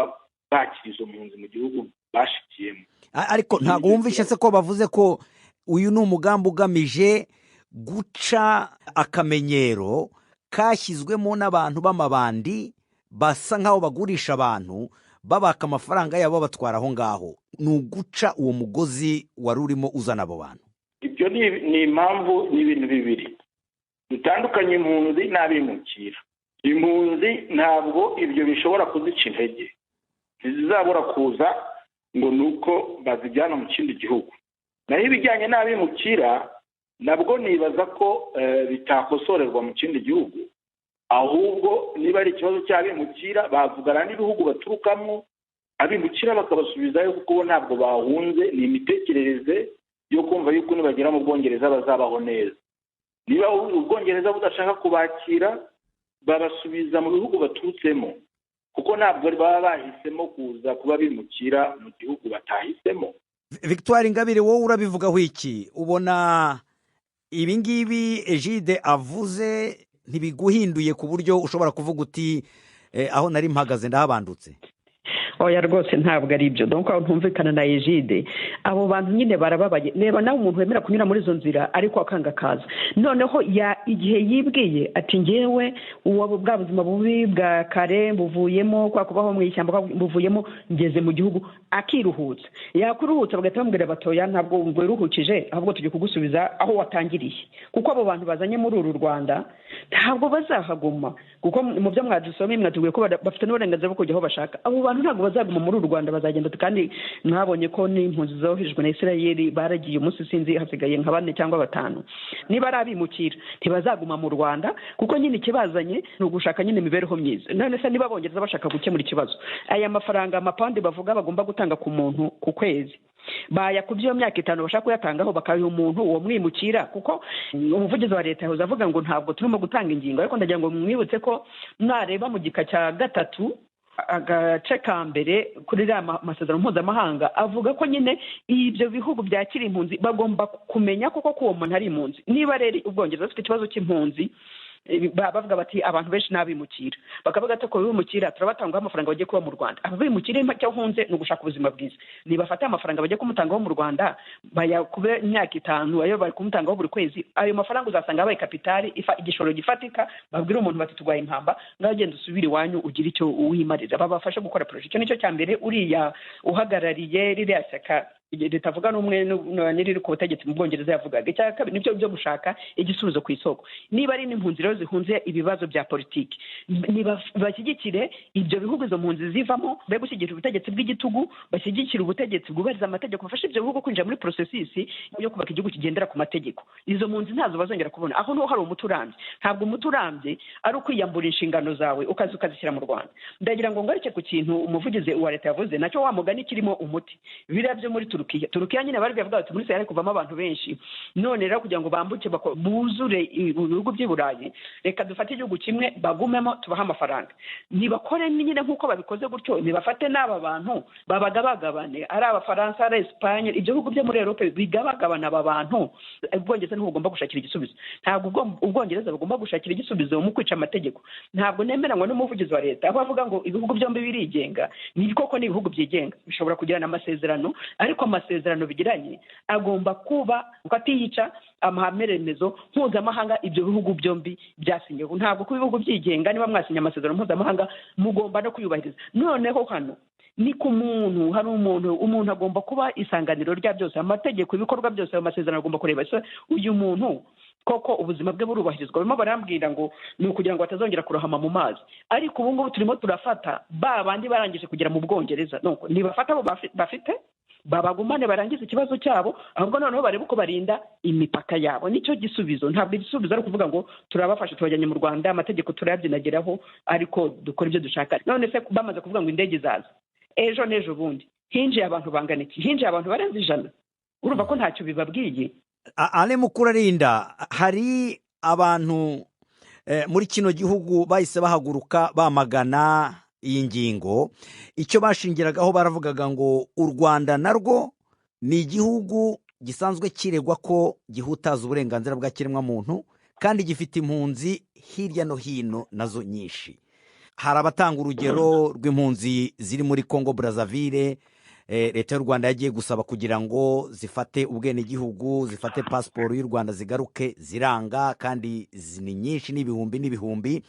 bakira izo mpunzi mu gihugu bashikiyemo? Ariko ntabwo wumvishe se ko bavuze ko uyu ni umugambi ugamije guca akamenyero kashyizwemo n'abantu b'amabandi basa nk'aho bagurisha abantu, babaka amafaranga yabo, babatwara aho ngaho? Ni uguca uwo mugozi wari urimo uzana abo bantu. Ibyo ni impamvu, ni ibintu bibiri bitandukanye, impunzi n'abimukira. Impunzi ntabwo ibyo bishobora kuzica intege, ntizizabura kuza ngo ni uko bazijyana mu kindi gihugu. Naho ibijyanye n'abimukira, nabwo nibaza ko bitakosorerwa mu kindi gihugu, ahubwo niba ari ikibazo cy'abimukira bavugana n'ibihugu baturukamo, abimukira bakabasubizayo, kuko bo ntabwo bahunze. Ni imitekerereze yo kumva yuko nibagera mu Bwongereza bazabaho neza. Niba Ubwongereza budashaka kubakira, babasubiza mu bihugu baturutsemo, kuko ntabwo baba bahisemo kuza kuba bimukira mu gihugu batahisemo. Victoire Ingabire, wowe urabivugaho iki? Ubona ibi ngibi Egide avuze ntibiguhinduye ku buryo ushobora kuvuga uti aho nari mpagaze ndahabandutse? Oya rwose, ntabwo ari ibyo. Donc aho ntumvikana na Egide, abo bantu nyine barababaye. Reba nawe umuntu wemera kunyura muri izo nzira ariko akanga akaza, noneho ya igihe yibwiye ati ngewe uwo bwa buzima bubi bwa kare buvuyemo, kwa kubaho mu ishyamba buvuyemo, ngeze mu gihugu, akiruhutsa. Yakuruhutsa bagahita bamubwira batoya, ntabwo wiruhukije, ahubwo tujye kugusubiza aho watangiriye. Kuko abo bantu bazanye muri uru Rwanda ntabwo bazahaguma, kuko mu byo mwadusomye mwatubwiye ko bafite n'uburenganzira bwo kujya aho bashaka. Abo bantu ntabwo bazaguma muri uru Rwanda, bazagenda. Kandi mwabonye ko n'impunzi zohejwe na Israel baragiye, umunsi sinzi hasigaye nka bane cyangwa batanu. Niba ari abimukira ntibazaguma mu Rwanda, kuko nyine ikibazanye ni ugushaka nyine imibereho myiza. None se niba Abongereza bashaka gukemura ikibazo, aya mafaranga, amapawundi bavuga bagomba gutanga ku muntu ku kwezi, bayakubye iyo myaka 5 bashaka kuyatangaho, bakabiha umuntu uwo mwimukira? Kuko umuvugizi wa leta yahoze avuga ngo ntabwo turimo gutanga ingingo, ariko ndagira ngo mwibutse ko nareba mu gika cya gatatu agace ka mbere kuri iriya masezerano mpuzamahanga, avuga ko nyine ibyo bihugu byakira impunzi bagomba kumenya koko ko uwo muntu ari impunzi. Niba rero Ubwongereza bufite ikibazo cy'impunzi, bavuga bati abantu benshi n'abimukira, bakavuga ati ko bimukira turabatangaho amafaranga bagiye kuba mu Rwanda. Aba bimukira icyo ahunze ni ugushaka ubuzima bwiza. Nibafate amafaranga bagiye kumutangaho mu Rwanda, bayakube imyaka 5 ayo bari kumutangaho buri kwezi, ayo mafaranga uzasanga abaye kapitali, igishoro gifatika. Babwira umuntu bati turwaye impamba, ngaho genda usubire iwanyu ugire icyo wimarira, babafashe gukora projet. Icyo nicyo cya mbere. Uriya uhagarariye ririya shyaka ritavuga n'umwe n'iriri ku butegetsi mu Bwongereza yavugaga. Icya kabiri nibyo byo gushaka igisubizo ku isoko. Niba ari n'impunzi rero zihunze ibibazo bya politiki, bashyigikire ibyo bihugu izo mpunzi zivamo, be gushyigikira ubutegetsi bw'igitugu, bashyigikire ubutegetsi bwubahiriza amategeko, bafashe ibyo bihugu kwinjira muri processus yo kubaka igihugu kigendera ku mategeko. Izo mpunzi ntazo bazongera kubona. Aho niho hari umuti urambye. Ntabwo umuti urambye ari ukwiyambura inshingano zawe ukaza ukazishyira mu Rwanda. Ndagira ngo ngaruke ku kintu umuvugizi wa leta yavuze, nacyo wa mugani kirimo umuti. Biriya byo muri Turukiya. Turukiya nyine bari bavuga bati muri Siriya hari kuvamo abantu benshi, none rero kugira ngo bambuke buzure ibihugu by'i Burayi, reka dufate igihugu kimwe bagumemo tubahe amafaranga. Nibakore nyine nk'uko babikoze gutyo, nibafate n'aba bantu babagabagabane, ari Abafaransa, ari Esipanye, ibyo bihugu byo muri Erope bigabagabana aba bantu. Ubwongereza niho bugomba gushakira igisubizo. Ntabwo Ubwongereza bugomba gushakira igisubizo mu kwica amategeko. Ntabwo nemeranywa n'umuvugizi wa leta aho avuga ngo ibihugu byombi birigenga. Ni koko, ni ibihugu byigenga, bishobora kugirana amasezerano, ariko amasezerano bigiranye agomba kuba atiyica amahame remezo mpuzamahanga ibyo bihugu byombi byasinyeho. Ntabwo kuba ibihugu byigenga, niba mwasinye amasezerano mpuzamahanga mugomba no kuyubahiriza. Noneho hano ni ku muntu, hari umuntu agomba kuba isanganiro rya byose, amategeko, ibikorwa byose, ayo masezerano agomba kureba ese uyu muntu koko ubuzima bwe burubahirizwa. Barimo barambwira ngo ni ukugira ngo batazongera kurohama mu mazi, ariko ubu ngubu turimo turafata ba bandi barangije kugera mu Bwongereza. Nibafata abo bafite babagumane barangize ikibazo cyabo, ahubwo noneho barebe uko barinda imipaka yabo. Nicyo gisubizo. Ntabwo igisubizo ari ukuvuga ngo turabafashe tubajyanye mu Rwanda, amategeko turayabyinagiraho, ariko dukora ibyo dushaka. None se bamaze kuvuga ngo indege zaza ejo n'ejo bundi, hinjiye abantu bangana iki? Hinjiye abantu barenze 100. Urumva ko ntacyo bibabwiye. Ale Mukurarinda, hari abantu muri kino gihugu bahise bahaguruka bamagana iyi ngingo. Icyo bashingiragaho baravugaga ngo u Rwanda narwo ni igihugu gisanzwe kiregwa ko gihutaza uburenganzira bwa kiremwamuntu, kandi gifite impunzi hirya no hino nazo nyinshi. Hari abatanga urugero rw'impunzi ziri muri Congo Brazzaville, leta y'u Rwanda yagiye gusaba kugira ngo zifate ubwenegihugu, zifate pasiporo y'u Rwanda zigaruke, ziranga, kandi ni nyinshi, n'ibihumbi n'ibihumbi.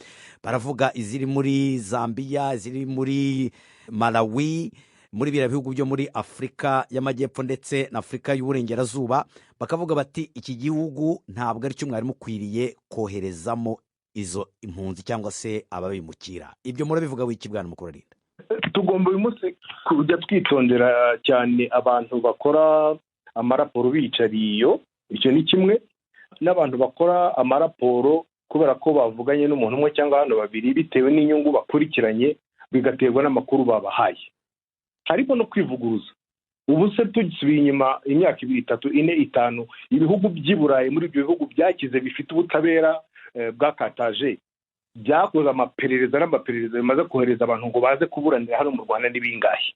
Baravuga iziri muri Zambia, iziri muri Malawi, muri biriya bihugu byo muri Afurika y'Amajyepfo ndetse na Afurika y'Uburengerazuba. Bakavuga bati iki gihugu ntabwo aricyo mwari mukwiriye koherezamo izo impunzi cyangwa se ababimukira. Ibyo murabivuga wiki, bwana Mukurarinda? Tugomba uyu munsi kujya twitondera cyane abantu bakora amaraporo biyicariye iyo, icyo ni kimwe, n'abantu bakora amaraporo kubera ko bavuganye n'umuntu umwe cyangwa hano babiri, bitewe n'inyungu bakurikiranye, bigaterwa n'amakuru babahaye. Harimo no kwivuguruza. Ubu se tugisubiye inyuma imyaka 2, 3, 4, 5, ibihugu by'i Burayi, muri ibyo bihugu byakize bifite ubutabera bwakataje, byakoze amaperereza n'amaperereza bimaze kohereza abantu ngo baze kuburanira hano mu Rwanda ni bingahe?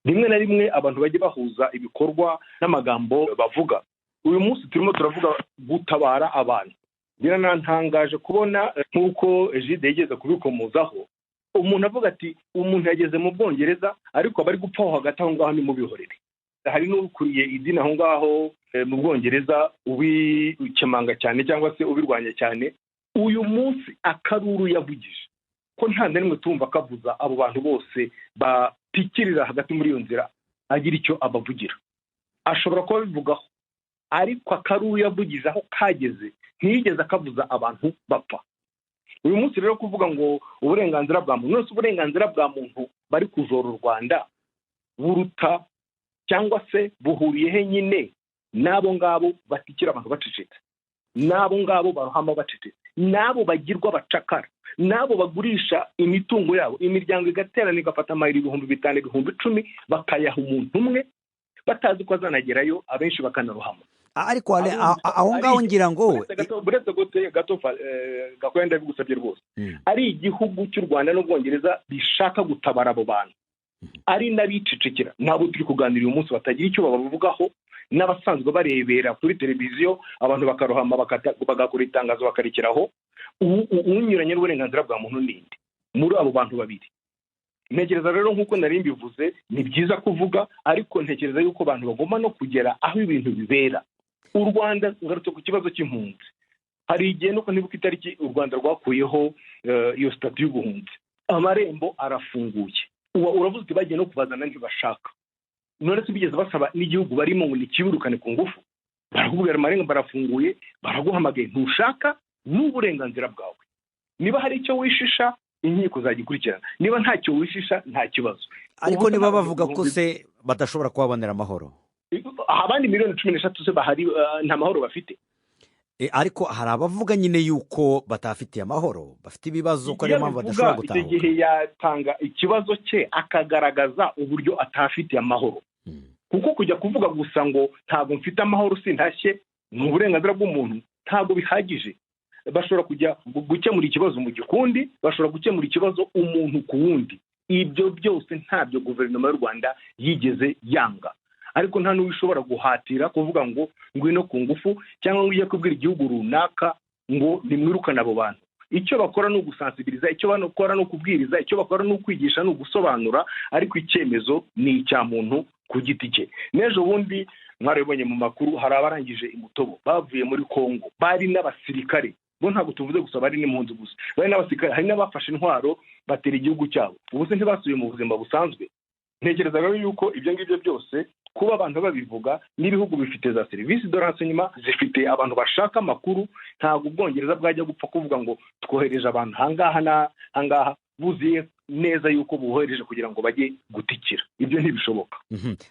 Rimwe na rimwe abantu bajye bahuza ibikorwa n'amagambo bavuga. Uyu munsi turimo turavuga gutabara abantu. Biranantangaje kubona nk'uko Egide yigeze kubikomozaho, umuntu avuga ati umuntu yageze mu Bwongereza ariko abari gupfa aho hagati aho ngaho nimubihorere. Hari n'ukuriye idini aho ngaho mu Bwongereza ubikemanga cyane cyangwa se ubirwanya cyane. Uyu munsi akaruru yavugije ko nta na rimwe tumva akavuza abo bantu bose batikirira hagati muri iyo nzira agira icyo abavugira. Ashobora kuba abivugaho, ariko akaruru yavugije aho kageze ntiyigeze akavuza abantu bapfa. Uyu munsi rero kuvuga ngo uburenganzira bwa muntu, none uburenganzira bwa muntu bari kujora u Rwanda buruta cyangwa se buhuriye he nyine n'abo ngabo batikira abantu bacecetse, n'abo ngabo barohama bacecetse, n'abo bagirwa bacakara, n'abo bagurisha imitungo yabo, imiryango igaterana igafata amayero 5,000, 10,000 bakayaha umuntu umwe batazi ko azanagerayo, abenshi bakanarohama. Ariko aho ngaho ngira ngo buretse gato gakwenda bigusabye rwose, ari igihugu cy'u Rwanda n'Ubwongereza bishaka gutabara abo bantu, ari n'abicecekera nabo turi kuganira uyu munsi batagira icyo babavugaho, n'abasanzwe barebera kuri televiziyo abantu bakarohama bagakora itangazo bakarekeraho. Unyuranye n'uburenganzira bwa muntu ninde muri abo bantu babiri? Ntekereza rero nk'uko nari mbivuze, ni byiza kuvuga, ariko ntekereza yuko abantu bagomba no kugera aho ibintu bibera. U Rwanda, ngarutse ku kibazo cy'impunzi, hari igihe nuko nibuka itariki u Rwanda rwakuyeho iyo statut y'ubuhunzi, amarembo arafunguye. Uravuze uti bagiye no kubazana ntibashaka. None se bigeze basaba n'igihugu barimo ngo nikibirukane ku ngufu? Barakubwira amarembo barafunguye, baraguhamagaye, ntushaka, n'uburenganzira bwawe. Niba hari icyo wishisha inkiko zagikurikirana, niba ntacyo wishisha nta kibazo. Ariko niba bavuga ko se badashobora kubabonera amahoro, abandi miliyoni 13 se bahari nta mahoro bafite. Ariko hari abavuga nyine yuko batafitiye amahoro, bafite ibibazo ko ariyo mpamvu badashobora gutahuka. Icyo gihe yatanga ikibazo cye akagaragaza uburyo atafitiye amahoro. Kuko kujya kuvuga gusa ngo ntabwo mfite amahoro sintashye, ni uburenganzira bw'umuntu, ntabwo bihagije. Bashobora kujya gukemura ikibazo mu gikundi, bashobora gukemura ikibazo umuntu ku wundi. Ibyo byose ntabyo guverinoma y'u Rwanda yigeze yanga. Ariko nta n'uwishobora guhatira kuvuga ngo ngwino ku ngufu, cyangwa ngo ujye kubwira igihugu runaka ngo nimwirukane abo bantu. Icyo bakora ni ugusansibiriza, icyo bakora ni ukubwiriza, icyo bakora ni ukwigisha, ni ugusobanura, ariko icyemezo ni icya muntu ku giti cye. N'ejo bundi mwarabibonye mu makuru, hari abarangije imutobo bavuye muri Kongo, bari n'abasirikare. Bo ntabwo tuvuze gusa bari n'impunzi gusa, bari n'abasirikare, hari n'abafashe intwaro batera igihugu cyabo. Ubu se ntibasubiye mu buzima busanzwe? Ntekereza rero yuko ibyo ngibyo byose kuba abantu babivuga, n'ibihugu bifite za serivisi de renseignement, zifite abantu bashaka amakuru, ntabwo Ubwongereza bwajya gupfa kuvuga ngo twohereje abantu ahangaha n'ahangaha, buziye neza yuko buhohereje kugira ngo bajye gutikira. Ibyo ntibishoboka.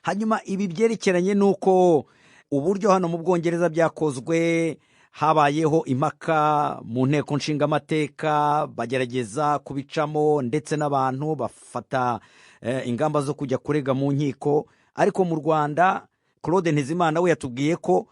Hanyuma ibi byerekeranye n'uko uburyo hano mu Bwongereza byakozwe, habayeho impaka mu nteko nshingamateka, bagerageza kubicamo, ndetse n'abantu bafata ingamba zo kujya kurega mu nkiko. Ariko mu Rwanda Claude Ntezimana we yatubwiye ko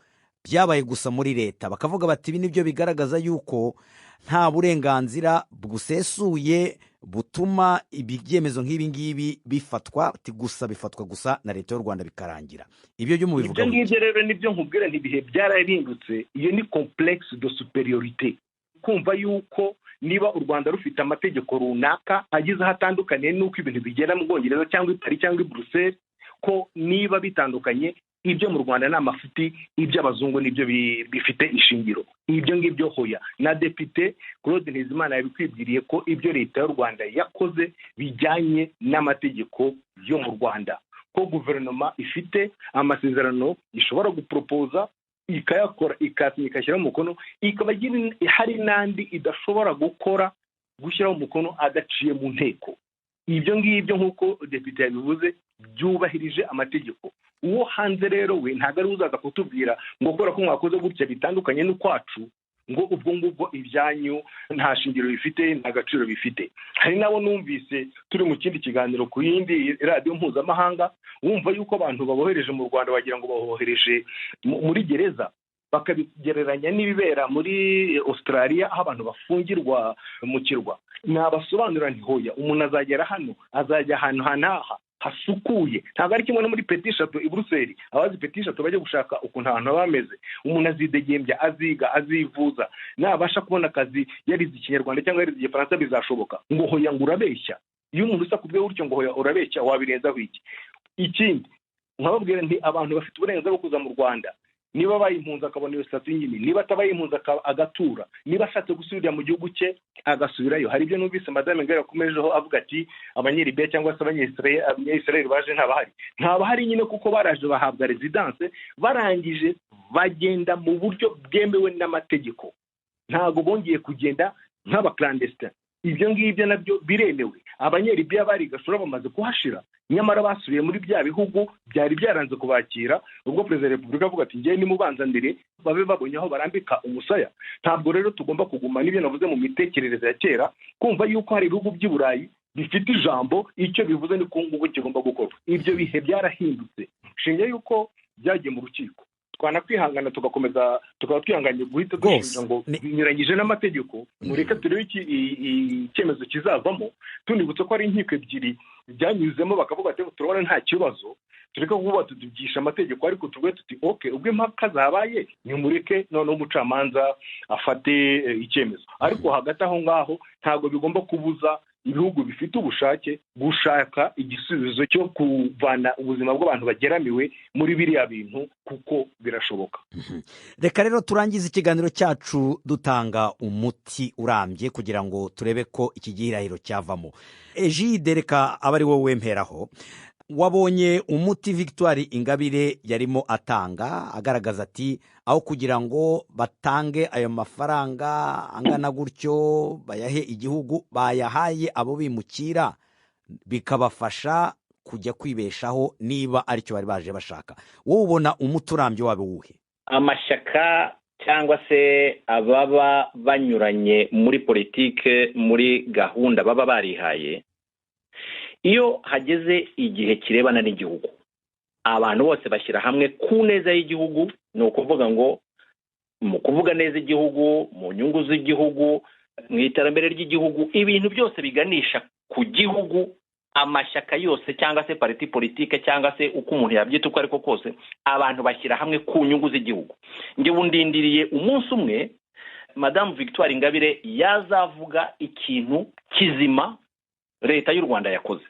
byabaye gusa muri leta, bakavuga bati ibi nibyo bigaragaza yuko nta burenganzira busesuye butuma ibyemezo nk'ibi ngibi bifatwa, gusa bifatwa gusa na leta y'u Rwanda bikarangira. Ibyo byo mubivuga ibyo ngibyo rero nibyo nkubwira, ntibihe byarahindutse. Iyo ni complexe de supériorité, kumva yuko niba u Rwanda rufite amategeko runaka agize aho atandukaniye n'uko ibintu bigenda mu Bwongereza cyangwa i Paris cyangwa i Bruxelles, ko niba bitandukanye ibyo mu Rwanda ni amafuti, iby'abazungu nibyo bifite ishingiro. Ibyo ngibyo hoya. Na depite Claude Ntezimana yabikwibwiriye ko ibyo leta y'u Rwanda yakoze bijyanye n'amategeko yo mu Rwanda, ko guverinoma ifite amasezerano ishobora gupropoza ikayakora, ikasinya, ikashyiraho umukono, ikaba hari n'andi idashobora gukora gushyiraho umukono adaciye mu nteko. Ibyo ngibyo nk'uko depite yabivuze byubahirije amategeko. Uwo hanze rero we ntabwo ari uzaza kutubwira ngo kubera ko mwakoze gutya bitandukanye n'ukwacu, ngo ubwo ngubwo ibyanyu nta shingiro bifite, nta gaciro bifite. Hari nabo numvise turi mu kindi kiganiro ku yindi radiyo mpuzamahanga, wumva yuko abantu babohereje mu Rwanda bagira ngo babohereje muri gereza, bakabigereranya n'ibibera muri Australia aho abantu bafungirwa mu kirwa. Nabasobanurira nti hoya, umuntu azagera hano, azajya ahantu hanaha hasukuye, ntabwo ari kimwe no muri Petit Château i Bruxelles. Abazi Petit Château bajya gushaka ukuntu ahantu haba hameze. Umuntu azidegembya, aziga, azivuza, nabasha kubona akazi yarize Ikinyarwanda cyangwa yarize Igifaransa bizashoboka. Ngo hoya ngo urabeshya. Iyo umuntu usa kubwe gutyo ngo hoya urabeshya, wabirenzaho iki? Ikindi nkababwira nti abantu bafite uburenganzira bwo kuza mu Rwanda, niba abaye impunzi akabona iyo sitati nyine, niba atabaye impunzi agatura, niba ashatse gusubira mu gihugu cye agasubirayo. Hari ibyo numvise madame Ngera yakomejeho avuga ati abanyeribiya cyangwa se abanyayisirayeli baje ntabahari. Ntabahari nyine kuko baraje bahabwa residence, barangije bagenda mu buryo bwemewe n'amategeko, ntabwo bongeye kugenda nk'abaclandestin. Ibyo ngibyo nabyo biremewe. Abanyeribiya bari gashora bamaze kuhashira, nyamara basubiye muri bya bihugu byari byaranze kubakira. Ubwo perezida wa repubulika avuga ati ngiye nimubanzanire babe babonye aho barambika umusaya. Ntabwo rero tugomba kuguma n'ibyo navuze mu mitekerereze ya kera, kumva yuko hari ibihugu by'i Burayi bifite ijambo, icyo bivuze ni ko nguko kigomba gukorwa. Ibyo bihe byarahindutse. Nshinge yuko byagiye mu rukiko, twanakwihangana tugakomeza, tukaba twihanganye guhita dushinja ngo binyuranyije n'amategeko. Mureke turebe icyemezo kizavamo. Tunibutse ko ari inkiko ebyiri byanyuzemo, bakavuga ati turabona nta kibazo, tureke kuba tutugisha amategeko, ariko tuvuge tuti okay, ubwo impaka zabaye nimureke noneho umucamanza afate icyemezo. Ariko hagati aho ngaho ntabwo bigomba kubuza ibihugu bifite ubushake gushaka igisubizo cyo kuvana ubuzima bw'abantu bageramiwe muri biriya bintu, kuko birashoboka. Reka rero turangize ikiganiro cyacu dutanga umuti urambye kugira ngo turebe ko iki gihirahiro cyavamo. Egide, reka aba ari wowe mperaho. Wabonye umuti Victoire Ingabire yarimo atanga, agaragaza ati aho kugira ngo batange ayo mafaranga angana gutyo bayahe igihugu, bayahaye abo bimukira bikabafasha kujya kwibeshaho niba aricyo bari baje bashaka. Wowe ubona umuti urambye wabe wuhe? Amashyaka cyangwa se ababa banyuranye muri politike, muri gahunda baba barihaye, iyo hageze igihe kirebana n'igihugu, Abantu bose bashyira hamwe ku neza y'igihugu. Ni ukuvuga ngo mu kuvuga neza igihugu, mu nyungu z'igihugu, mu iterambere ry'igihugu, ibintu byose biganisha ku gihugu, amashyaka yose cyangwa se parti politique cyangwa se uko umuntu yabyita uko ariko kose, abantu bashyira hamwe ku nyungu z'igihugu. Njye ndindiriye umunsi umwe Madamu Victoire Ingabire yazavuga ikintu kizima leta y'u Rwanda yakoze,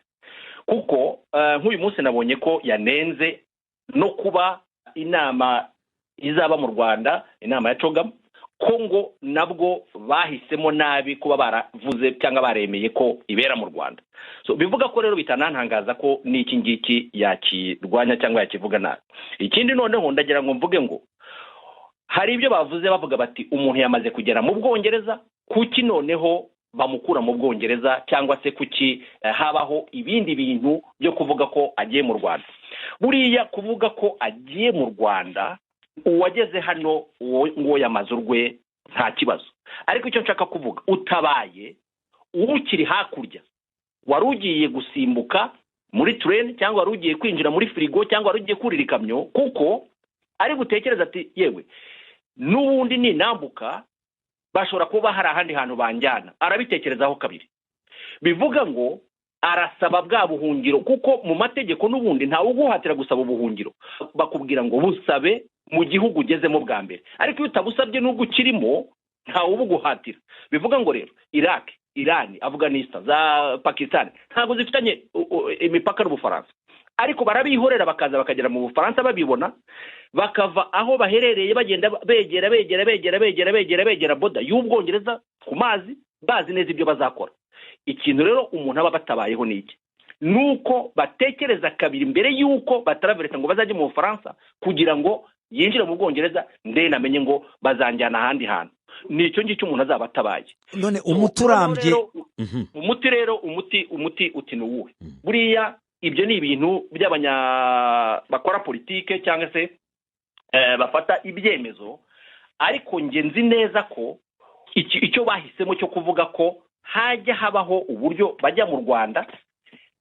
kuko nk'uyu munsi nabonye ko yanenze no kuba inama izaba mu Rwanda, inama ya CHOGM, ko ngo nabwo bahisemo nabi kuba baravuze cyangwa baremeye ko ibera mu Rwanda. So bivuga ko rero bitanantangaza ko n'iki ngiki yakirwanya cyangwa yakivuga nabi. Ikindi noneho ndagira ngo mvuge ngo hari ibyo bavuze bavuga bati umuntu yamaze kugera mu Bwongereza, kuki noneho bamukura mu Bwongereza, cyangwa se kuki habaho ibindi bintu byo kuvuga ko agiye mu Rwanda. Buriya kuvuga ko agiye mu Rwanda, uwageze hano uwo yamaze urwe nta kibazo. Ariko icyo nshaka kuvuga, utabaye ukiri hakurya, wari ugiye gusimbuka muri train cyangwa wari ugiye kwinjira muri firigo cyangwa wari ugiye kurira ikamyo, kuko ari gutekereza ati yewe n'ubundi ninambuka bashobora kuba hari ahandi hantu banjyana, arabitekerezaho kabiri. Bivuga ngo arasaba bwa buhungiro, kuko mu mategeko n'ubundi ntawe uguhatira gusaba ubuhungiro, bakubwira ngo busabe mu gihugu ugezemo bwa mbere, ariko iyo utabusabye n'ubwo ukirimo ntawe ubuguhatira. Bivuga ngo rero Iraq, Iran, Afghanistan, za Pakistan ntabwo zifitanye imipaka n'Ubufaransa, ariko barabihorera bakaza bakagera mu Bufaransa babibona, bakava aho baherereye bagenda begera begera begera begera begera begera boda y'Ubwongereza ku mazi, bazi neza ibyo bazakora. Ikintu rero umuntu aba batabayeho ni iki? Nuko batekereza kabiri mbere yuko bataravereta ngo bazajye mu Bufaransa kugira ngo yinjire mu Bwongereza, ndende namenye ngo bazanjyana ahandi hantu. Nicyo ngicyo umuntu azaba atabaye. None umuturambye, umuti rero umuti uti ni uwuhe? Buriya ibyo ni ibintu by'abanya bakora politike cyangwa se bafata ibyemezo, ariko nge nzi neza ko icyo bahisemo cyo kuvuga ko hajya habaho uburyo bajya mu Rwanda,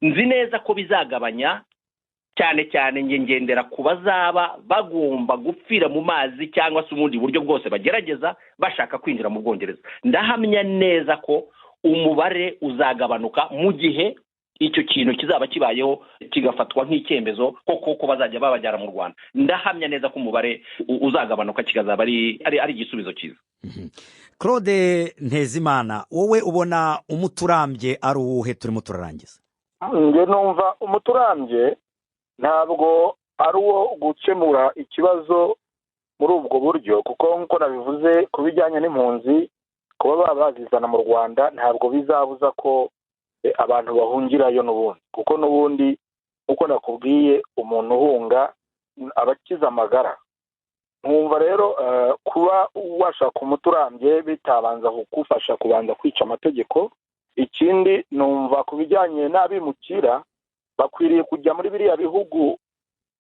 nzi neza ko bizagabanya cyane cyane nge ngendera ku bazaba bagomba gupfira mu mazi cyangwa se ubundi buryo bwose bagerageza bashaka kwinjira mu Bwongereza. Ndahamya neza ko umubare uzagabanuka mu gihe icyo kintu kizaba kibayeho kigafatwa nk'icyemezo koko ko bazajya babajyana mu Rwanda. Ndahamya neza ko umubare uzagabanuka, kikazaba ari igisubizo cyiza. Claude Ntezimana, wowe ubona umuturambye ari uwuhe? Turimo turarangiza. Nge numva umuturambye ntabwo ari uwo gukemura ikibazo muri ubwo buryo, kuko nkuko nabivuze ku bijyanye n'impunzi, kuba bazizana mu Rwanda ntabwo bizabuza ko abantu bahungirayo n'ubundi, kuko n'ubundi uko nakubwiye umuntu uhunga abakiza amagara. Nkumva rero kuba washaka umuturambye bitabanza kugufasha kubanza kwica amategeko. Ikindi numva ku bijyanye n'abimukira, bakwiriye kujya muri biriya bihugu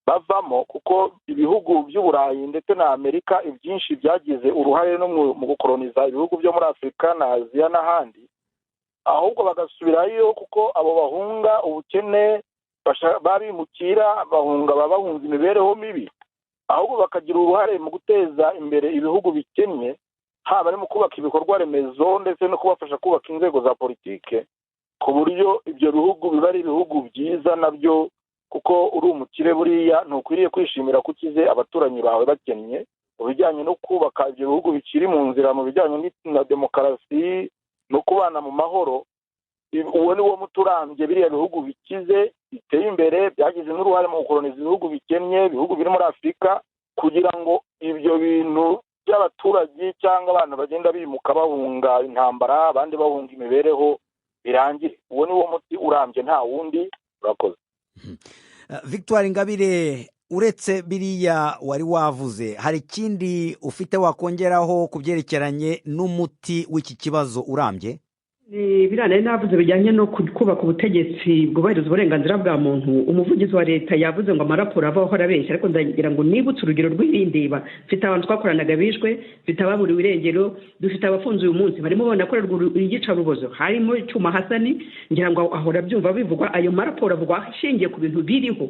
bavamo, kuko ibihugu by'Uburayi ndetse na Amerika ibyinshi byagize uruhare no mu gukoloniza ibihugu byo muri Afurika na Aziya n'ahandi, ahubwo bagasubirayo, kuko abo bahunga ubukene babimukira bahunga babahunza imibereho mibi, ahubwo bakagira uruhare mu guteza imbere ibihugu bikennye, haba ari mu kubaka ibikorwa remezo ndetse no kubafasha kubaka inzego za politike, ku buryo ibyo bihugu biba ari ibihugu byiza nabyo, kuko uri umukire buriya ntukwiriye kwishimira ko ukize abaturanyi bawe bakennye. Mu bijyanye no kubaka ibyo bihugu bikiri mu nzira, mu bijyanye na demokarasi no kubana mu mahoro, uwo ni wo muturambye. Biriya bihugu bikize biteye imbere byagize n'uruhare mu gukoloniza ibihugu bikennye, ibihugu biri muri Afurika, kugira ngo ibyo bintu by'abaturage cyangwa abantu bagenda bimuka bahunga intambara, abandi bahunga imibereho, birangire. Uwo ni wo muti urambye, nta wundi. Urakoze. Victoire Ingabire, uretse biriya wari wavuze, hari ikindi ufite wakongeraho ku byerekeranye n'umuti w'iki kibazo urambye? Biriya nari navuze bijyanye no kubaka ubutegetsi bwubahiriza uburenganzira bwa muntu. Umuvugizi wa leta yavuze ngo amaraporo avaho arabeshya, ariko ndagira ngo nibutse urugero rw'ibindeba. Mfite abantu twakoranaga bishwe, mfite ababuriwe irengero, dufite abafunze uyu munsi barimo banakorerwa iyicarubozo, harimo Cyuma Hasani, ngira ngo ahora abyumva bivugwa. Ayo maraporo avugwa ashingiye ku bintu biriho.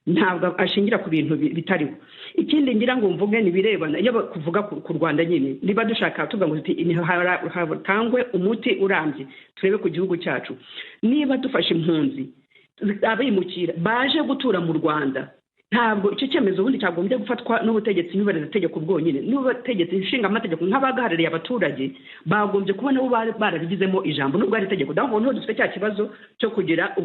Ntabwo ashingira ku bintu bitariho. Ikindi ngira ngo mvuge ni birebana iyo kuvuga ku Rwanda nyine, niba dushaka tuvuga ngo hatangwe umuti urambye, turebe ku gihugu cyacu. Niba dufashe impunzi, abimukira baje gutura mu Rwanda, ntabwo icyo cyemezo ubundi cyagombye gufatwa n'ubutegetsi nyubahirizategeko bwonyine. N'ubutegetsi nshingamategeko nk'abahagarariye abaturage bagombye kuba nabo barabigizemo ijambo, nubwo ari itegeko. Ndaho niho dufite cya kibazo cyo kugira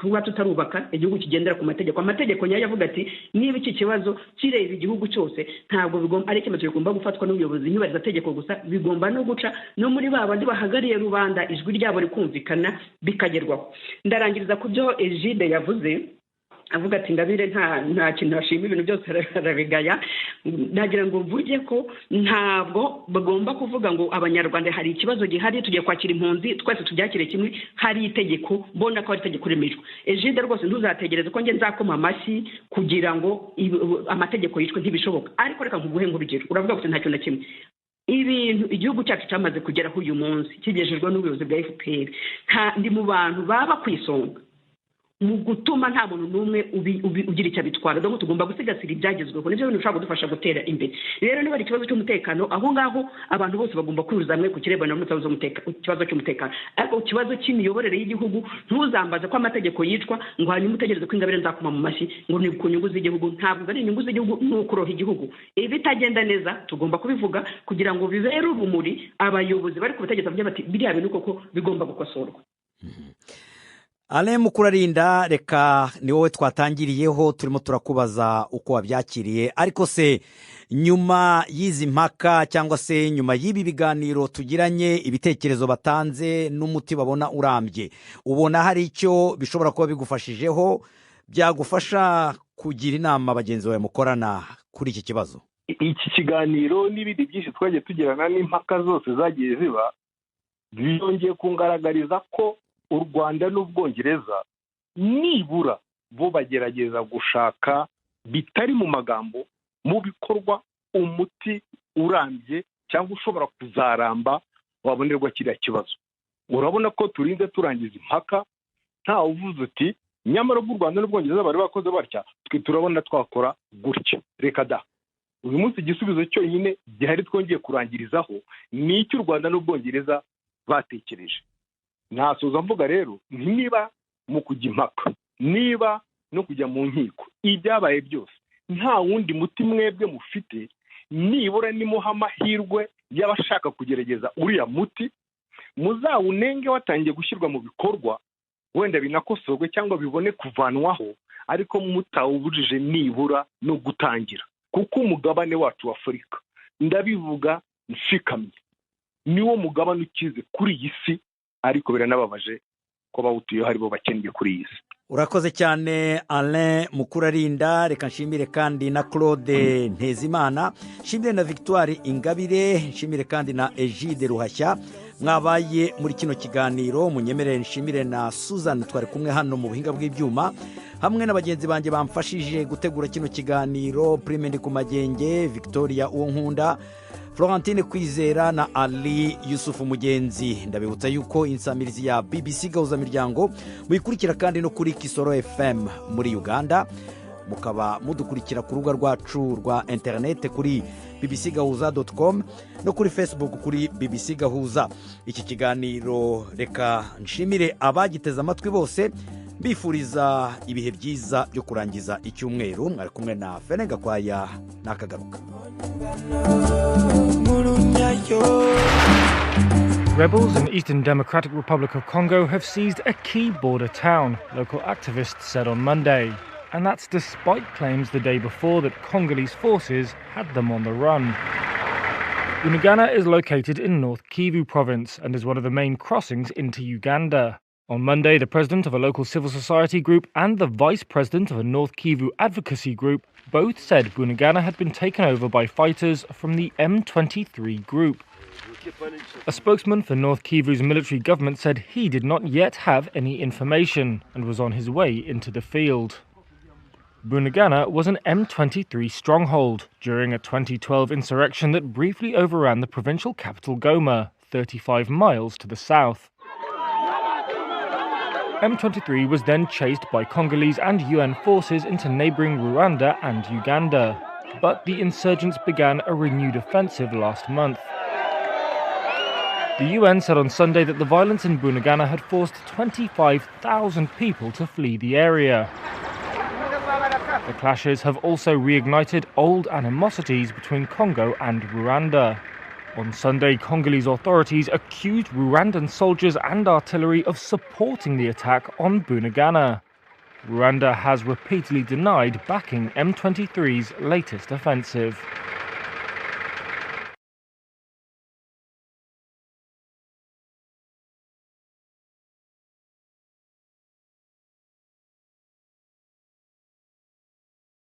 kuba tutarubaka igihugu kigendera ku mategeko. Amategeko nyayo avuga ati niba iki kibazo kireba igihugu cyose, ntabwo bigomba ari icyemezo kigomba gufatwa n'ubuyobozi nyubahirizategeko gusa, bigomba no guca no muri ba bandi bahagarariye rubanda, ijwi ryabo rikumvikana bikagerwaho. Ndarangiriza ku byo Egide yavuze, avuga ati Ingabire nta kintu ashima, ibintu byose arabigaya. Nagira ngo mvuge ko ntabwo bagomba kuvuga ngo Abanyarwanda hari ikibazo gihari, tugiye kwakira impunzi twese tubyakire kimwe. Hari itegeko, mbona ko ari itegeko remejwe. Egide rwose ntuzategereze ko njye nzakoma amashyi kugira ngo amategeko yicwe, ntibishoboka. Ariko reka nkuguhe nk'urugero, uravuga ngo nta kintu na kimwe ibintu igihugu cyacu cyamaze kugeraho uyu munsi kigejejwe n'ubuyobozi bwa FPR. Ndi mu bantu baba ku isonga mu gutuma nta muntu n'umwe ugira icyo abitwara. Donc tugomba gusigasira ibyagezweho, nibyo bintu bishobora kudufasha gutera imbere. Rero niba ari ikibazo cy'umutekano, aho ngaho abantu bose bagomba kwihuriza hamwe ku kirebana n'ikibazo cy'umutekano. Ariko ikibazo cy'imiyoborere y'igihugu, ntuzambaze ko amategeko yicwa ngo hanyuma utegereze ko Ingabire nzakoma mu mashyi ngo ni ku nyungu z'igihugu. Ntabwo ari inyungu z'igihugu, ni ukuroha igihugu. Ibitagenda neza tugomba kubivuga kugira ngo bibere urumuri abayobozi bari ku butegetsi bavuge bati biriya bintu koko bigomba gukosorwa. Alain Mukurarinda, reka ni wowe twatangiriyeho turimo turakubaza uko wabyakiriye, ariko se nyuma y'izi mpaka cyangwa se nyuma y'ibi biganiro tugiranye, ibitekerezo batanze n'umuti babona urambye, ubona hari icyo bishobora kuba bigufashijeho, byagufasha kugira inama bagenzi bawe mukorana kuri iki kibazo? Iki kiganiro n'ibindi byinshi twagiye tugirana n'impaka zose zagiye ziba, byongeye kungaragariza ko u Rwanda n'Ubwongereza nibura bo bagerageza gushaka, bitari mu magambo, mu bikorwa, umuti urambye cyangwa ushobora kuzaramba wabonerwa kiriya kibazo. Urabona ko turinze turangiza impaka nta uvuze uti nyamara ubwo u Rwanda n'Ubwongereza bari bakoze batya, twe turabona twakora gutya. Reka da, uyu munsi igisubizo cyonyine gihari twongeye kurangirizaho ni icyo u Rwanda n'Ubwongereza batekereje. Nasoza mvuga rero, niba mu kujya impaka, niba no kujya mu nkiko, ibyabaye byose nta wundi muti mwebwe mufite, nibura nimuha amahirwe y'abashaka kugerageza uriya muti, muzawunenge watangiye gushyirwa mu bikorwa, wenda binakosorwe cyangwa bibone kuvanwaho, ariko mutawubujije nibura no gutangira. Kuko umugabane wacu wa Afurika, ndabivuga nshikamye, niwo mugabane ukize kuri iyi si, ariko biranababaje ko bawutuyeho aribo bakennye kuri iyi si. Urakoze cyane Alain Mukurarinda. Reka nshimire kandi na Claude Ntezimana, nshimire na Victoire Ingabire, nshimire kandi na Egide Ruhashya mwabaye muri kino kiganiro. Munyemerere nshimire na Susan twari kumwe hano mu buhinga bw'ibyuma, hamwe na bagenzi banjye bamfashije gutegura kino kiganiro, Prime Ndikumagenge, Victoria Uwonkunda, Florentine Kwizera na Ali Yusufu Mugenzi. Ndabibutsa yuko insamirizi ya BBC Gahuzamiryango muyikurikira kandi no kuri Kisoro FM muri Uganda, mukaba mudukurikira ku rubuga rwacu rwa interinete kuri bbcgahuza.com no kuri Facebook kuri BBC Gahuza. Iki kiganiro reka nshimire abagiteze amatwi bose, bifuriza ibihe byiza byo kurangiza icyumweru. Mwari kumwe na Fene Gakwaya n'akagaruka. Rebels in the Eastern Democratic Republic of Congo have seized a key border town, local activists said on Monday. And that's despite claims the day before that Congolese forces had them on the run. Bunagana is located in North Kivu province and is one of the main crossings into Uganda. On Monday, the president of a local civil society group and the vice president of a North Kivu advocacy group both said Bunagana had been taken over by fighters from the M23 group. A spokesman for North Kivu's military government said he did not yet have any information and was on his way into the field. Bunagana was an M23 stronghold during a 2012 insurrection that briefly overran the provincial capital Goma, 35 miles to the south. M23 was then chased by Congolese and UN forces into neighboring Rwanda and Uganda. But the insurgents began a renewed offensive last month. The UN said on Sunday that the violence in Bunagana had forced 25,000 people to flee the area. The clashes have also reignited old animosities between Congo and Rwanda. On Sunday, Congolese authorities accused Rwandan soldiers and artillery of supporting the attack on Bunagana. Rwanda has repeatedly denied backing M23's latest offensive.